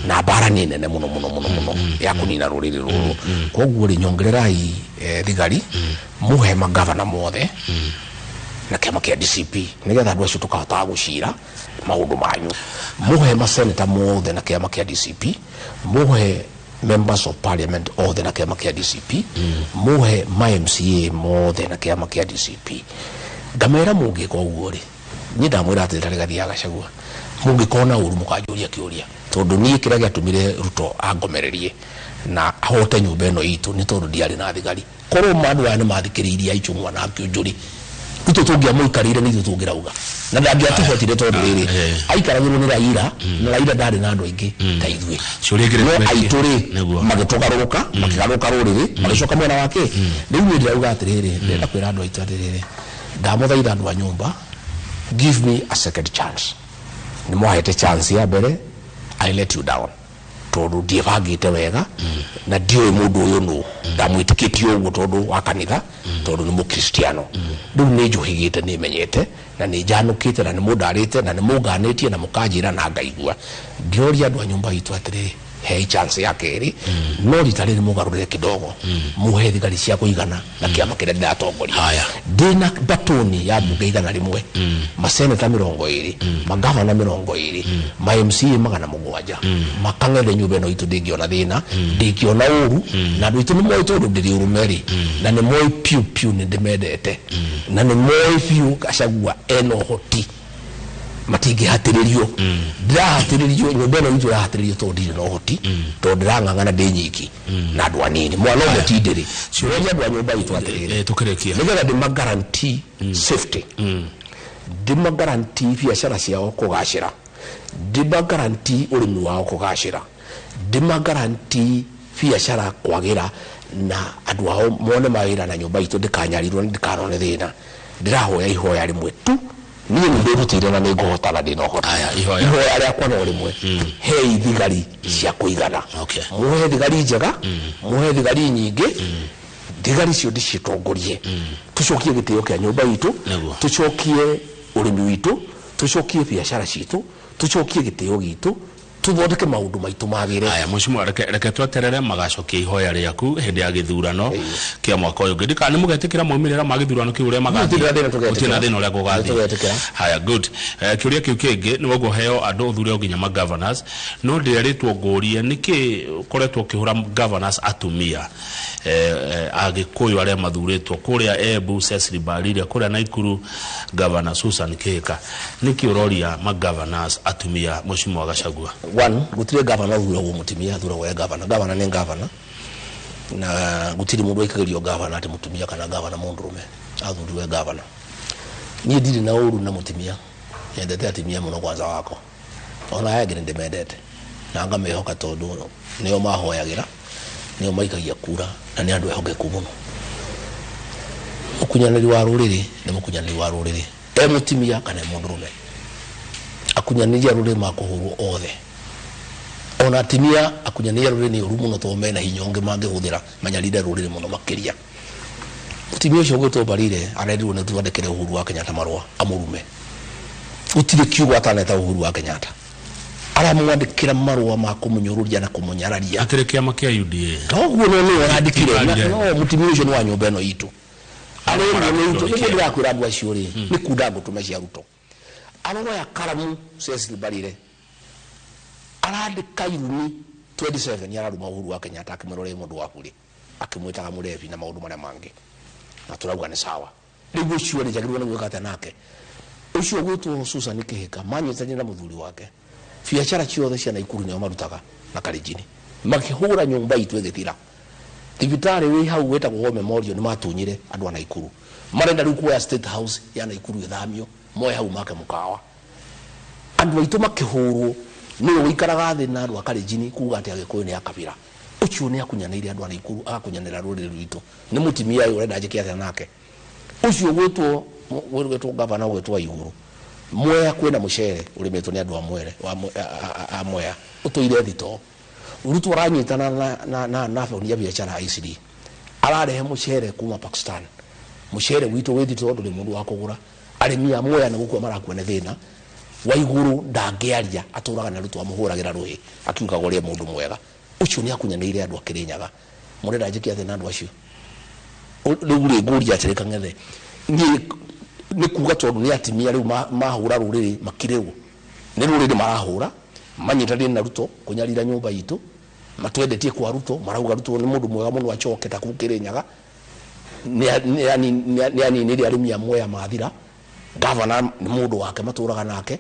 na mbara nĩ nene mũno mũno mũno mũno ya kũnina rũrĩrĩ rũrũ. Koguo rĩ, nyongererai thigari, mũhe magavana mothe, Na kĩama kĩa DCP, nĩgetha andũ acio tũkahotaga gũcira maũndũ manyu. Mũhe maseneta mothe na kĩama kĩa DCP, mũhe members of parliament othe na kĩama kĩa DCP, mũhe ma MCA mothe na kĩama kĩa DCP. Ngamera mũngĩka ũguo rĩ, niĩ ndamwĩra atĩ Rigathi wa Gachagua, mũngĩkona ũru mũkanjũria kĩũria, tondũ niĩ kĩrĩa gĩatũmire Ruto angomererie na ahote nyũmba ĩno itũ nĩ tondũ ndiarĩ na thigari. Korwo andũ aya nĩ mathikĩrĩirie Aichung'wa na Kĩũnjũri, Ruto tũngĩamũikarĩire nĩ ithuĩ tũngĩrauga na ndangĩatũhotire, tondũ rĩrĩ aikaragĩrwo nĩ Raila, na Raila ndarĩ na andũ aingĩ ta ithuĩ. Ciũria igĩrĩ No tũrĩkie. aitũ rĩ, magĩtũgarũrũka, makĩgarũrũka rũrĩrĩ, magĩcoka mwena wake. Rĩu niĩ ndĩrauga atĩrĩrĩ, ndĩrenda kwĩra andũ aitũ atĩrĩrĩ, ndamũthaitha andũ a nyũmba, give me a second chance. Nĩ mwahete chance ya mbere, I let you down, tondũ ndiĩbangĩte wega na ndiũĩ mũndũ ũyũ nũ. Ndamwĩtĩkĩtie ũguo tondũ wa kanitha, tondũ nĩ mũkristiano. Rĩu nĩ njũhĩgĩte, nĩ menyete na nĩ njanũkĩte na nĩ mũndarĩte na nĩ mũnganĩtie na mũkanjĩra na ngaigua. Ndĩroria andũ a nyũmba itũ atĩrĩrĩ, hei chance ya kerĩ, no rita rĩrĩ mũgarũrĩre kidogo, muhe thigari cia kũigana na kĩama kĩrĩa ndĩratongoria. Haya. Ndĩna batoni ya mbunge 100, maseneta 20, magavana 20, ma MCA 700, makang'ethe nyũmba ĩno itũ. Ndĩngĩona thĩna, ndĩngĩona ũru, na andũ aitũ nĩ moĩ tondũ ndĩrĩ ũrũme-rĩ, na nĩ moĩ piũ piũ nĩ ndĩmendete, na nĩ moĩ biũ Gachagua ena ũhoti, matingĩhatĩrĩrio. Ndĩrahatĩrĩrio, nyũmba ĩno itũ ĩrahatĩrĩrio tondũ ndirĩ na ũhoti, tondũ ndĩrang'ang'ana ndĩ nyiki na andũ anini, mwana ũmwe ti ndĩrĩ. Ciũria andũ a nyũmba itũ atĩrĩrĩ, Tũkĩrĩkia, nĩgetha ndĩma safety, ndĩma guarantee biacara ciao kũgacĩra, ndĩma guarantee ũrĩmi wao kũgacĩra, ndĩma guarantee biacara kwagĩra, na andũ ao mone mawĩra, na nyũmba itũ ndĩkanyarirwo na ndĩkanone thĩna, ndĩrahoya ihoya rĩmwe tu. Niĩ nĩ ndĩrutĩire na nĩ ngũhota na ndĩna ũhoti. Aya, ihoya. Ihoya rĩakwa no rĩmwe: hei thigari cia kũigana. Muhe thigari njega, muhe thigari nyingĩ, thigari icio ndĩcitongorie, tũcokie gĩtĩo kĩa nyũmba itũ, tũcokie ũrĩmi witũ, tũcokie biacara citũ, tũcokie gĩtĩo gitũ, tũthondeke maũndũ maitũ magĩre. Aya, mheshimiwa, reke tweterere magacokia ihoya rĩaku hĩndĩ ya gĩthurano kĩa mwaka ũyũ ũngĩ. Ndikana nĩ mũgetĩkĩra maumĩrĩra ma gĩthurano kĩu ũrĩa magathiĩ? Gũtirĩ na thĩna, tũgetĩkĩra. Gũtirĩ na thĩna ũrĩa gũgathiĩ? Tũgetĩkĩra. Haya, good. Kĩũria kĩu kĩngĩ nĩ woguo heo andũ ũthure o nginya ma governors, no ndĩrerĩtwo ngũrie nĩkĩ ũkoretwo ũkĩhũra governors atumia agĩkũyũ arĩa mathurĩtwo kũrĩa Embu, Cecily Mbarire, kũrĩa Naikuru Governor Susan Kihika. Nĩkĩ ũroria ma governors atumia, mheshimiwa Gachagua? One, gũtirĩ gavana ũthuragwo mũtumia athuragwo e gavana. Gavana nĩ gavana, na gũtirĩ mũndũ aikagĩrio gavana atĩ mũtumia kana gavana mũndũrũme, athurirwo e gavana. Niĩ ndirĩ na ũru na mũtumia, nyendete atumia mũno kwanza wakwa, ona aya angĩ nĩ ndĩmendete na ngamehoka, tondũ nĩo mahoyagĩra, nĩo maikagia kura, na nĩ andũ ehokeku mũno. Mũkunyanĩri wa rũrĩrĩ nĩ mũkunyanĩri wa rũrĩrĩ, e mũtumia kana e mũndũrũme. Akunyanĩri a rũrĩrĩ makũhũrwo othe, ona atumia akunyanĩri a rũrĩrĩ nĩ ũru mũno, tondũ mena hinya ũngĩ mangĩhũthĩra manyarire rũrĩrĩ mũno makĩria. Mũtumia ũcio ũgwĩtwo Mbarire arerirwo nĩ twandĩkĩre Uhuru wa Kenyatta marũa amũrume. Gũtirĩ kiugo ataneta Uhuru wa Kenyatta, aramwandĩkĩra marũa ma kũmũnyũrũria na kũmũnyararia. Atĩrĩ kĩama kĩa UDA. Toguo no nĩwe ũrandĩkire. Mbarire. No mũtumia ũcio nĩ wa nyũmba ĩno itũ, arĩrwo nĩ itũ. Nĩguo ndĩrakwĩra andũ acio rĩ, nĩ kunda ngũtũme cia Ruto. Aroya karamu, Cecily Mbarire arandĩka irumi 27, araruma Uhuru wa Kenyatta, akĩmwĩra ũrĩa mũndũ waku rĩ, akĩmwĩtaga mũrebi na maũndũ marĩa mangĩ, na tũrauga nĩ sawa. Rĩu ũcio rĩ, njagĩrĩirwo nĩ gwĩka atĩa nake? Ũcio ũgwĩtwo Susan Kihika manyitanire na mũthuri wake, biacara ciothe cia Naikuru nĩo marutaga na Karenjini, makĩhũra nyũmba itũ ĩgĩthira. Thibitarĩ wĩ hau wĩtagwo War Memorial nĩ matunyire andũ a Naikuru. Marenda rĩu kuoya State House ya Naikuru ĩthamio, moe hau make mũkawa. Andũ aitũ makĩhũrwo, nĩwe ũikaraga thĩ na andũ a Karenjini kuga atĩ Agĩkũyũ nĩ a kabira. Ũcio nĩ akunyanĩire andũ a Naikuru, agakunyanĩra rũrĩrĩ rwitũ. Nĩ mũtumia ũyũ, ũrenda njĩke atĩa nake? Ũcio ũgwĩtwo gavana, ũgwĩtwo Igũrũ Mwea, kwĩna mũcere ũrĩmĩtwo nĩ andũ a Mwere wa a Mwea ũtũire thitoo. Ruto aranyitana na boni ya biacara ICD, ararehe mũcere kuma Pakistan. Mũcere witũ wĩ thitoo, ndũrĩ mũndũ wa kũgũra. Arĩmi a Mwea nĩ gũkua marakua nĩ thĩna. Waiguru ndangĩaria, atũraga na Ruto amũhũragĩra rũhĩ akiugaga ũrĩa mũndũ mwega. Ũcio nĩ akunyanĩire andũ a Kĩrĩnyaga. Mũrenda njĩke atĩa na andũ acio? Rĩu rĩ, ngũria atĩrĩ, Kang'ethe, niĩ Nĩ kuga tondũ nĩ atimia rĩu mahũra rũrĩrĩ makirĩrwo. Nĩ rũrĩrĩ marahũra manyitanĩire na Ruto kũnyarira nyũmba itũ, matwendetie kwa Ruto, marauga Ruto nĩ mũndũ mwega mũno acoke ta kũu Kĩrĩnyaga. Nĩ aninire arĩmi a Mwea mathira. Gavana nĩ mũndũ wake matũraga nake,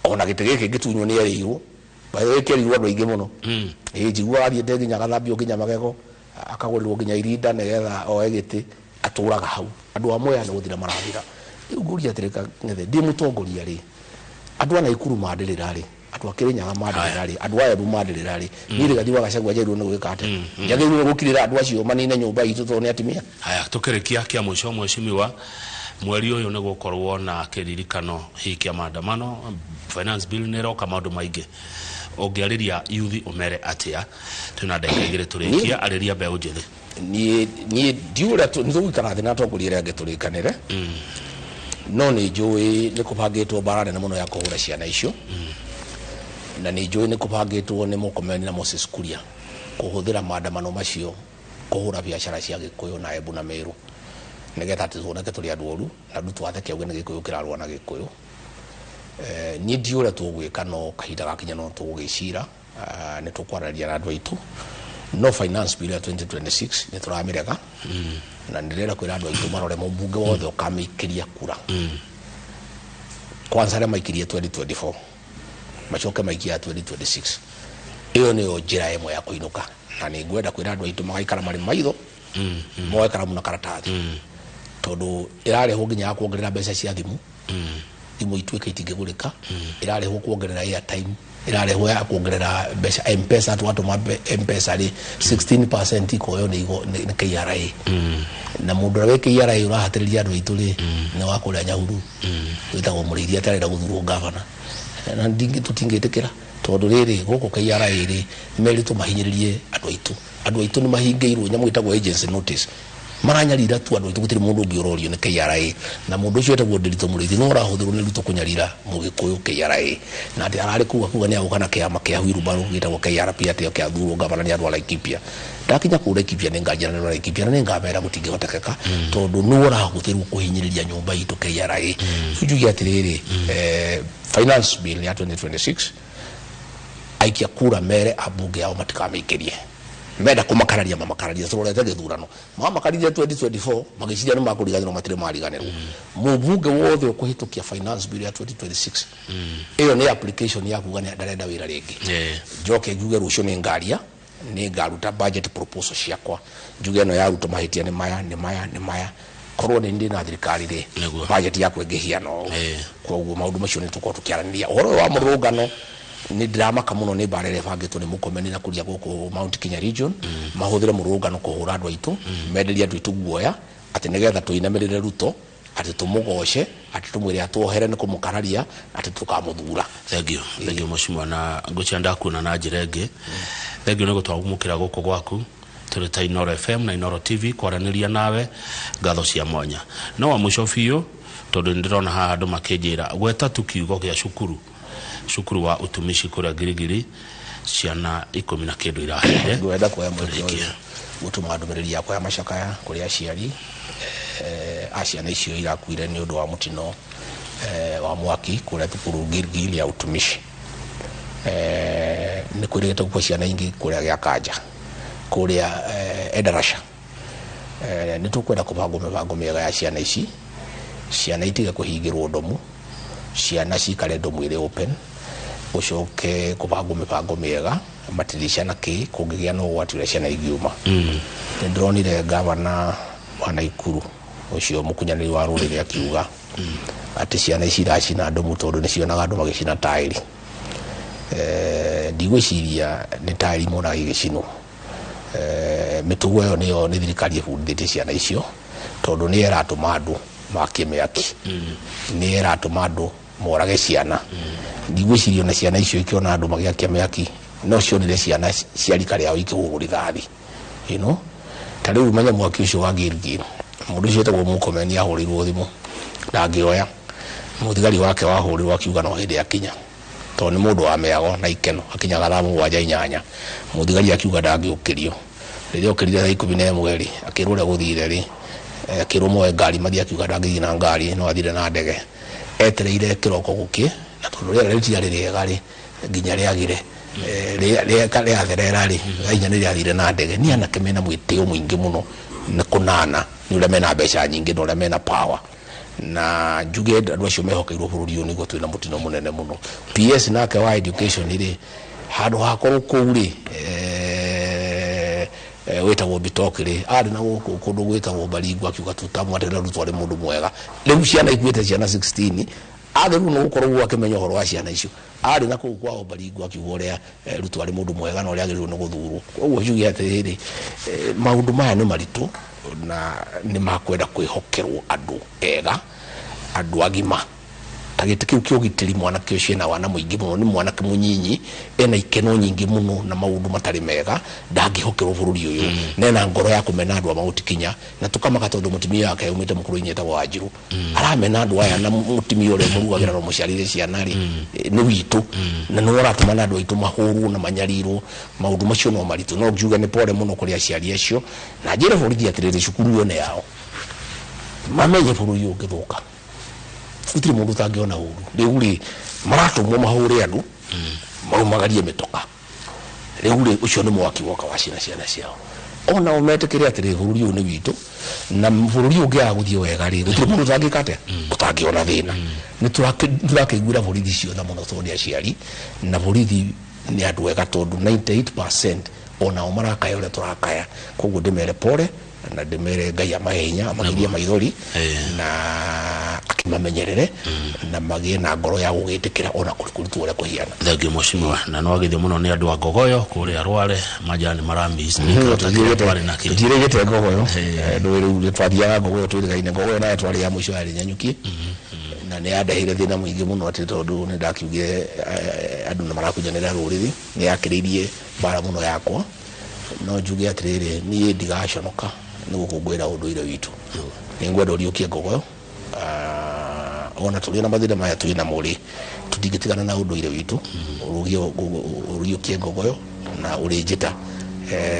ona gĩtĩ gĩkĩ ngĩtunywo nĩ erĩirwo. By the way, kĩerirwo andũ aingĩ mũno. Ĩĩ, njiguaga athiĩte nginya agathambio nginya magego, akagũrĩrwo nginya irinda nĩgetha oe gĩtĩ, atũraga hau. Andũ a Mwea nĩ gũthira marathira. Rĩu ngũria atĩrĩ Kang'ethe, ndĩ mũtongoria rĩ, andũ a Naikuru mandĩrĩra rĩ, andũ a Kĩrĩnyaga mandĩrĩra rĩ, andũ a Embu mandĩrĩra rĩ, niĩ Rigathi wa Gachagua njagĩrĩirwo nĩ gwĩka atĩa? Njagĩrĩirwo nĩ gũkirĩra andũ acio manine nyũmba itũ tondũ nĩ atimia? Haya, tukĩrĩkia kĩa mũico, mheshimiwa, mweri ũyũ nĩ gũkorwo na kĩririkano hihi kĩa maandamano, finance bill nĩ ĩroka, maũndũ maingĩ. Ũngĩarĩria yuthi ũmere atĩa? Twĩna ndagĩka 2 tũrĩkia, arĩria mbeũ njĩthĩ. Niĩ ndiũĩ ũrĩa nĩ tũgũikara thĩ na atongoria arĩa angĩ tũrĩkanĩre, no nĩ njũĩ nĩ kũbangĩtwo mbara nene mũno ya kũhũra ciana icio, na nĩ njũĩ nĩ kũbangĩtwo nĩ Murkomen na Moses Kuria kũhũthĩra maandamano macio kũhũra biacara cia Gĩkũyũ na Embu na Meru, nĩgetha atĩ tuoneke tũrĩ andũ oru na Ruto atheke auge nĩ Gĩkũyũ kĩrarũa na Gĩkũyũ. Niĩ ndiũĩ ũrĩa tũgwĩka, no kahinda gakinya no tũgũgĩcira, nĩ tũkwarĩria na andũ aitũ. No finance bill ya 2026 nĩ tũramĩrega, na nĩ ndĩrenda kwĩra andũ aitũ marore mũmbunge wothe ũkamĩikĩria kura. Kwanza arĩa maikirie 2024 macoke maikie ya 2026. Ĩyo nĩyo njĩra ĩmwe ya kũinũka, na nĩ ngwenda kwĩra andũ aitũ magaikara marĩ maitho, moe karamu na karatathi, tondũ ĩrarehwo nginya ya kuongerera mbeca cia thimũ, thimũ ituĩke itingĩgũrĩka, ĩrarehwo kuongerera airtime, ĩrarehwo ya kuongerera mbeca M-Pesa, twatũma M-Pesa rĩ 16% ikoywo nĩ KRA, na mũndũ ũrĩa wĩ KRA ũrahatĩrĩria andũ aitũ rĩ nĩ wa kũrĩa Nyahururu, wĩtagwo Mũrĩithi, atarenda gũthurwo gavana, na tũtingĩtĩkĩra, tondũ rĩrĩ gũkũ KRA rĩ merĩtwo mahinyĩrĩrie andũ aitũ. Andũ aitũ nĩ mahingĩirwo nyamũ ĩtagwo agency notice, maranyarira tu andũ aitũ, gũtirĩ mũndũ ũngĩ ũrorio nĩ KRA, na mũndũ ũcio etagwo Ndĩritũ Mũrĩithi no ũrahũthĩrwo nĩ Ruto kũnyarira mũgĩkũyũ KRA, na atĩ ararĩ kuga kuga nĩ agũka na kĩama kĩa wheelbarrow gĩtagwo KRP, atĩ oke athurwo gavana nĩ andũ a Laikipia. Ndakinya kũu Laikipia nĩ nganjĩra nĩ andũ a Laikipia na nĩ ngamera gũtingĩhotekeka, tondũ nĩ ũrahũthĩrwo kũhinyĩrĩria nyũmba itũ KRA. Rĩu njuge atĩrĩrĩ, finance bill ya 2026, aikia kura mere ambunge ao matikamĩikĩrie, menda kũmakararia mamakararia, tũrorete gĩthurano mamakaririe 2024 magĩciria nĩ makũriganĩrwo, matirĩ mariganĩrwo. Mũmbunge wothe ũkũhĩtũkia finance bill ya 2026, ĩyo nĩ application ya kuga nĩ ndarenda wĩra rĩngĩ. Njoke njuge rũciũ nĩ ngaria, nĩ ngaruta budget proposal ciakwa, njuge ĩno ya Ruto mahĩtia nĩ maya, nĩ maya, nĩ maya, korwo nĩ ndĩ na thirikari rĩ, budget yakwa ĩngĩhiana ũũ. Koguo maũndũ macio nĩ tũkorwo tũkĩaranĩria. Ũhoro ũyũ wa mũrũrũngano, nĩ ndĩramaka mũno nĩ mbara ĩrĩa ĩbangĩtwo nĩ Murkomen na Kuria gũkũ Mount Kenya region, mahũthĩre mũrũrũngano kũhũra andũ aitũ, menderie andũ aitũ guoya atĩ nĩgetha tũinamĩrĩre Ruto, atĩ tũmũgoce, atĩ tũmwĩre atwohere nĩ kũmũkararia, atĩ tũkamũthura. Thank you, thank you mheshimiwa, na ngwĩciria ndakuona na njĩra ĩngĩ. Thank you nĩ gũtwamũkĩra gũkũ gwaku tũrĩ ta Inooro FM na Inooro TV kwaranĩria nawe, ngatho cia mwanya. No wa mũico biũ, tondũ nĩ ndĩrona haha andũ makĩnjĩra gweta tu kiugo gĩa cukuru, cukuru wa utumishi kũrĩa Girigiri, ciana 10 na kĩndũ irahĩire. Ngwenda kuoya mweke ũyũ Tũrĩkie. gũtũma ndũmĩrĩri yakwa ya macakaya kũrĩ aciari a ciana icio irakuire nĩ ũndũ wa mũtino wa mwaki kũrĩa thukuru Gilgil ya utumishi. Nĩ kwĩrĩgĩte gũkua ciana ingĩ kũrĩa gĩa Kanja, kũrĩa Endarasha. Nĩ tũkwenda kũbangwo mĩbango mĩega ya ciana ici, ciana itige kũhingĩrwo ndomu, ciana cikare ndomu ĩrĩ open, gũcoke kũbangwo mĩbango mĩega, matirisha na kĩ, kũngĩgĩa na ũgwati ũrĩa ciana ingiuma. Nĩ ndĩronire gavana wa Naikuru ũcio mũkunyanĩri wa rũrĩrĩ akiuga atĩ ciana ici iracina ndomu tondũ nĩ cionaga andũ magĩcina taĩri. Ndigwĩciria nĩ taĩri monaga igĩcinwo. Mĩtugo ĩyo nĩyo nĩ thirikari ĩbundithĩtie ciana icio, tondũ nĩ ĩratũma andũ makie mĩaki, nĩ ĩratũma andũ morage ciana. Ndigwĩciria ona ciana icio ikĩona andũ magĩakia mĩaki no cionire ciana cia rika rĩao ikĩhũrwo rithathi. Ta rĩu menya mwaki ũcio wa Gilgil, mũndũ ũcio wĩtagwo Murkomen ahũrĩirwo thimũ ndangĩoya, mũthigari wake wahũrĩrwo akiuga no hĩndĩ akinya, tondũ nĩ mũndũ wa mĩago na ikeno, akinyaga thaa 7 8, mũthigari akiuga ndangĩũkĩrio. Rĩrĩa okĩrire thaa 11 rĩ, akĩrwo ũrĩa gũthire rĩ, Akĩrwo moe ngari mathiĩ, akiuga ndangĩthiĩ na ngari, no athire na ndege. Etereire kĩroko gũkĩ, na tondũ rĩera rĩtiarĩ rĩega rĩ, nginya rĩagire rĩatherera rĩ, inya nĩ rĩathire na ndege. Nĩ anake mena mwĩtĩo mũingĩ mũno nĩ kũnana nĩ ũrĩa mena mbeca nyingĩ na ũrĩa mena power, na njuge andũ acio mehokeirwo bũrũri ũyũ nĩguo twĩna mũtino mũnene mũno. PS nake wa education rĩ, handũ hakorwo kũu rĩ, wĩtagwo Bitok rĩ, arĩ na gũkũ kũndũ gwĩtagwo Baringo, akiuga tutamwaterera Ruto arĩ mũndũ mwega. Rĩu ciana ikuĩte ciana 16, agĩrĩirwo nĩ gũkorwo guo akĩmenya ũhoro wa ciana icio. Arĩ na kũu kwao Baringo akiuga ũrĩa Ruto arĩ mũndũ mwega na ũrĩa agĩrĩirwo nĩ gũthurwo. Koguo njuge atĩrĩrĩ, maũndũ maya nĩ maritũ na nĩ makwenda kwĩhokerwo andũ ega, andũ agima. Ta gĩtĩ kĩu kĩa ũgitĩri, mwanake ũcio ena wana mũingĩ mũno, nĩ mwanake mũnyinyi, ena ikeno nyingĩ mũno na maũndũ matarĩ mega, ndangĩhokerwo bũrũri ũyũ, na ena ngoro ya kũmena andũ a Mount Kenya, na tũkamaka tondũ mũtumia wake aumĩte mũkũrũ-inĩ etagwo Wanjiru, aramena andũ aya, na mũtumia ũrĩa mũrugagĩra na mũciarĩre ciana rĩ, nĩ witũ, na nĩwe ũratũma na andũ aitũ mahũrwo na manyarirwo. Maũndũ macio no maritũ, no njuge nĩ pole mũno kũrĩ aciari acio, na njĩre borithi atĩrĩrĩ, cukuru ĩyo nĩ yao, mamenye bũrũri ũyũ ũngĩthũka gũtirĩ mũndũ ũtangĩona ũru. Rĩu rĩ, maratũmwo mahũre andũ, maumagarie mĩtoka, rĩu rĩ, ũcio nĩ mwaki woka wacina ciana ciao. Onao metĩkĩre atĩrĩ, bũrũri ũyũ nĩ witũ, na bũrũri ũyũ ũngĩaga gũthiĩ wega rĩ, gũtirĩ mũndũ ũtangĩka atĩa, ũtangĩona thĩna. Nĩ tũrakĩiguĩra borithi ciothe mũno tondũ nĩ aciari, na borithi nĩ andũ ega tondũ 98% onao marakaya ũrĩa tũrakaya. Koguo ndĩmere pole na ndĩmere Ngai amahe hinya, amagirie maithori na akĩmamenyerere na magĩe na ngoro ya gũgĩtĩkĩra ona kũrĩ kũritũ ũrĩa kũhiana. Thengiũ mheshimiwa, na no agithio mũno nĩ andũ a Ngogoyo kũrĩa Rware, majani maramis twarĩ nakĩ. Tũtirĩgĩte Ngogoyo ndũĩ rĩu twathiaga Ngogoyo twĩrĩgaine Ngogoyo nayo twarĩ ya mũico yarĩ Nyanyuki, na nĩ yandeheire thĩna mũingĩ mũno atĩ tondũ nĩ ndakiugire andũ nĩ marakunyanĩra rũrĩrĩ, nĩ yakĩrĩirie mbara mũno yakwa. No njuge atĩrĩrĩ, niĩ ndigaconoka nĩ gũkũngũĩra ũndũire witũ, nĩ ngwenda ũriũkie Ngogoyo. Ona tũrĩ na mathĩna maya twĩ namo rĩ, tũtingĩtigana na ũndũire witũ. Ũriũkie Ngogoyo na ũrĩ njĩta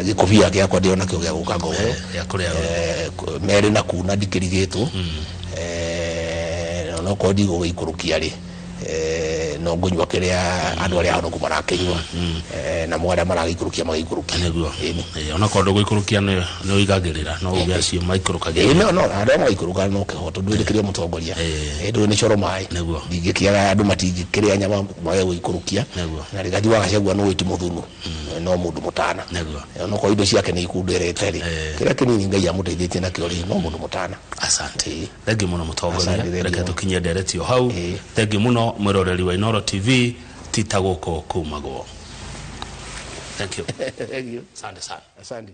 gĩkobia gĩakwa ndĩ onakĩo gĩa gũka Ngogoyo. Gĩa kũrĩa. Merĩ na kuna ndikĩrigĩtwo, onokorwo ndigũgĩikũrũkia rĩ, no ngũnyua kĩrĩa andũ arĩa ahonoku marakĩnyua, namo arĩa maragĩikũrũkia magĩikũrũkia. Nĩguo. Ĩni. Onakorwo ndũgũikũrũkia nĩ ũigagĩrĩra, no uge acio maikũrũkagia. Ĩĩ, no andũ arĩa magaikũrũka no kĩhoto, ndwĩrĩkĩrie mũtongoria. Ndũĩ nĩ coro maĩ. Ndingĩkĩaga andũ matingĩkĩrĩa nyama mage gũikũrũkia. Na Rigathi wa Gachagua no wĩti mũthunu, no mũndũ mũtana. Onokorwo indo ciake nĩ ikunderete rĩ, kĩrĩa kĩnini Ngai amũteithĩtie nakĩo rĩ, no mũndũ mũtana. Asante. Thengiũ mũno mũtongoria. Asante, thengiũ. Reke tũkinye ndereti o hau. Thengiũ mũno mwĩroreri wa Inooro TV, tita gũkũ kumagwo. Thank you. Thank you. Asante sana. Asante.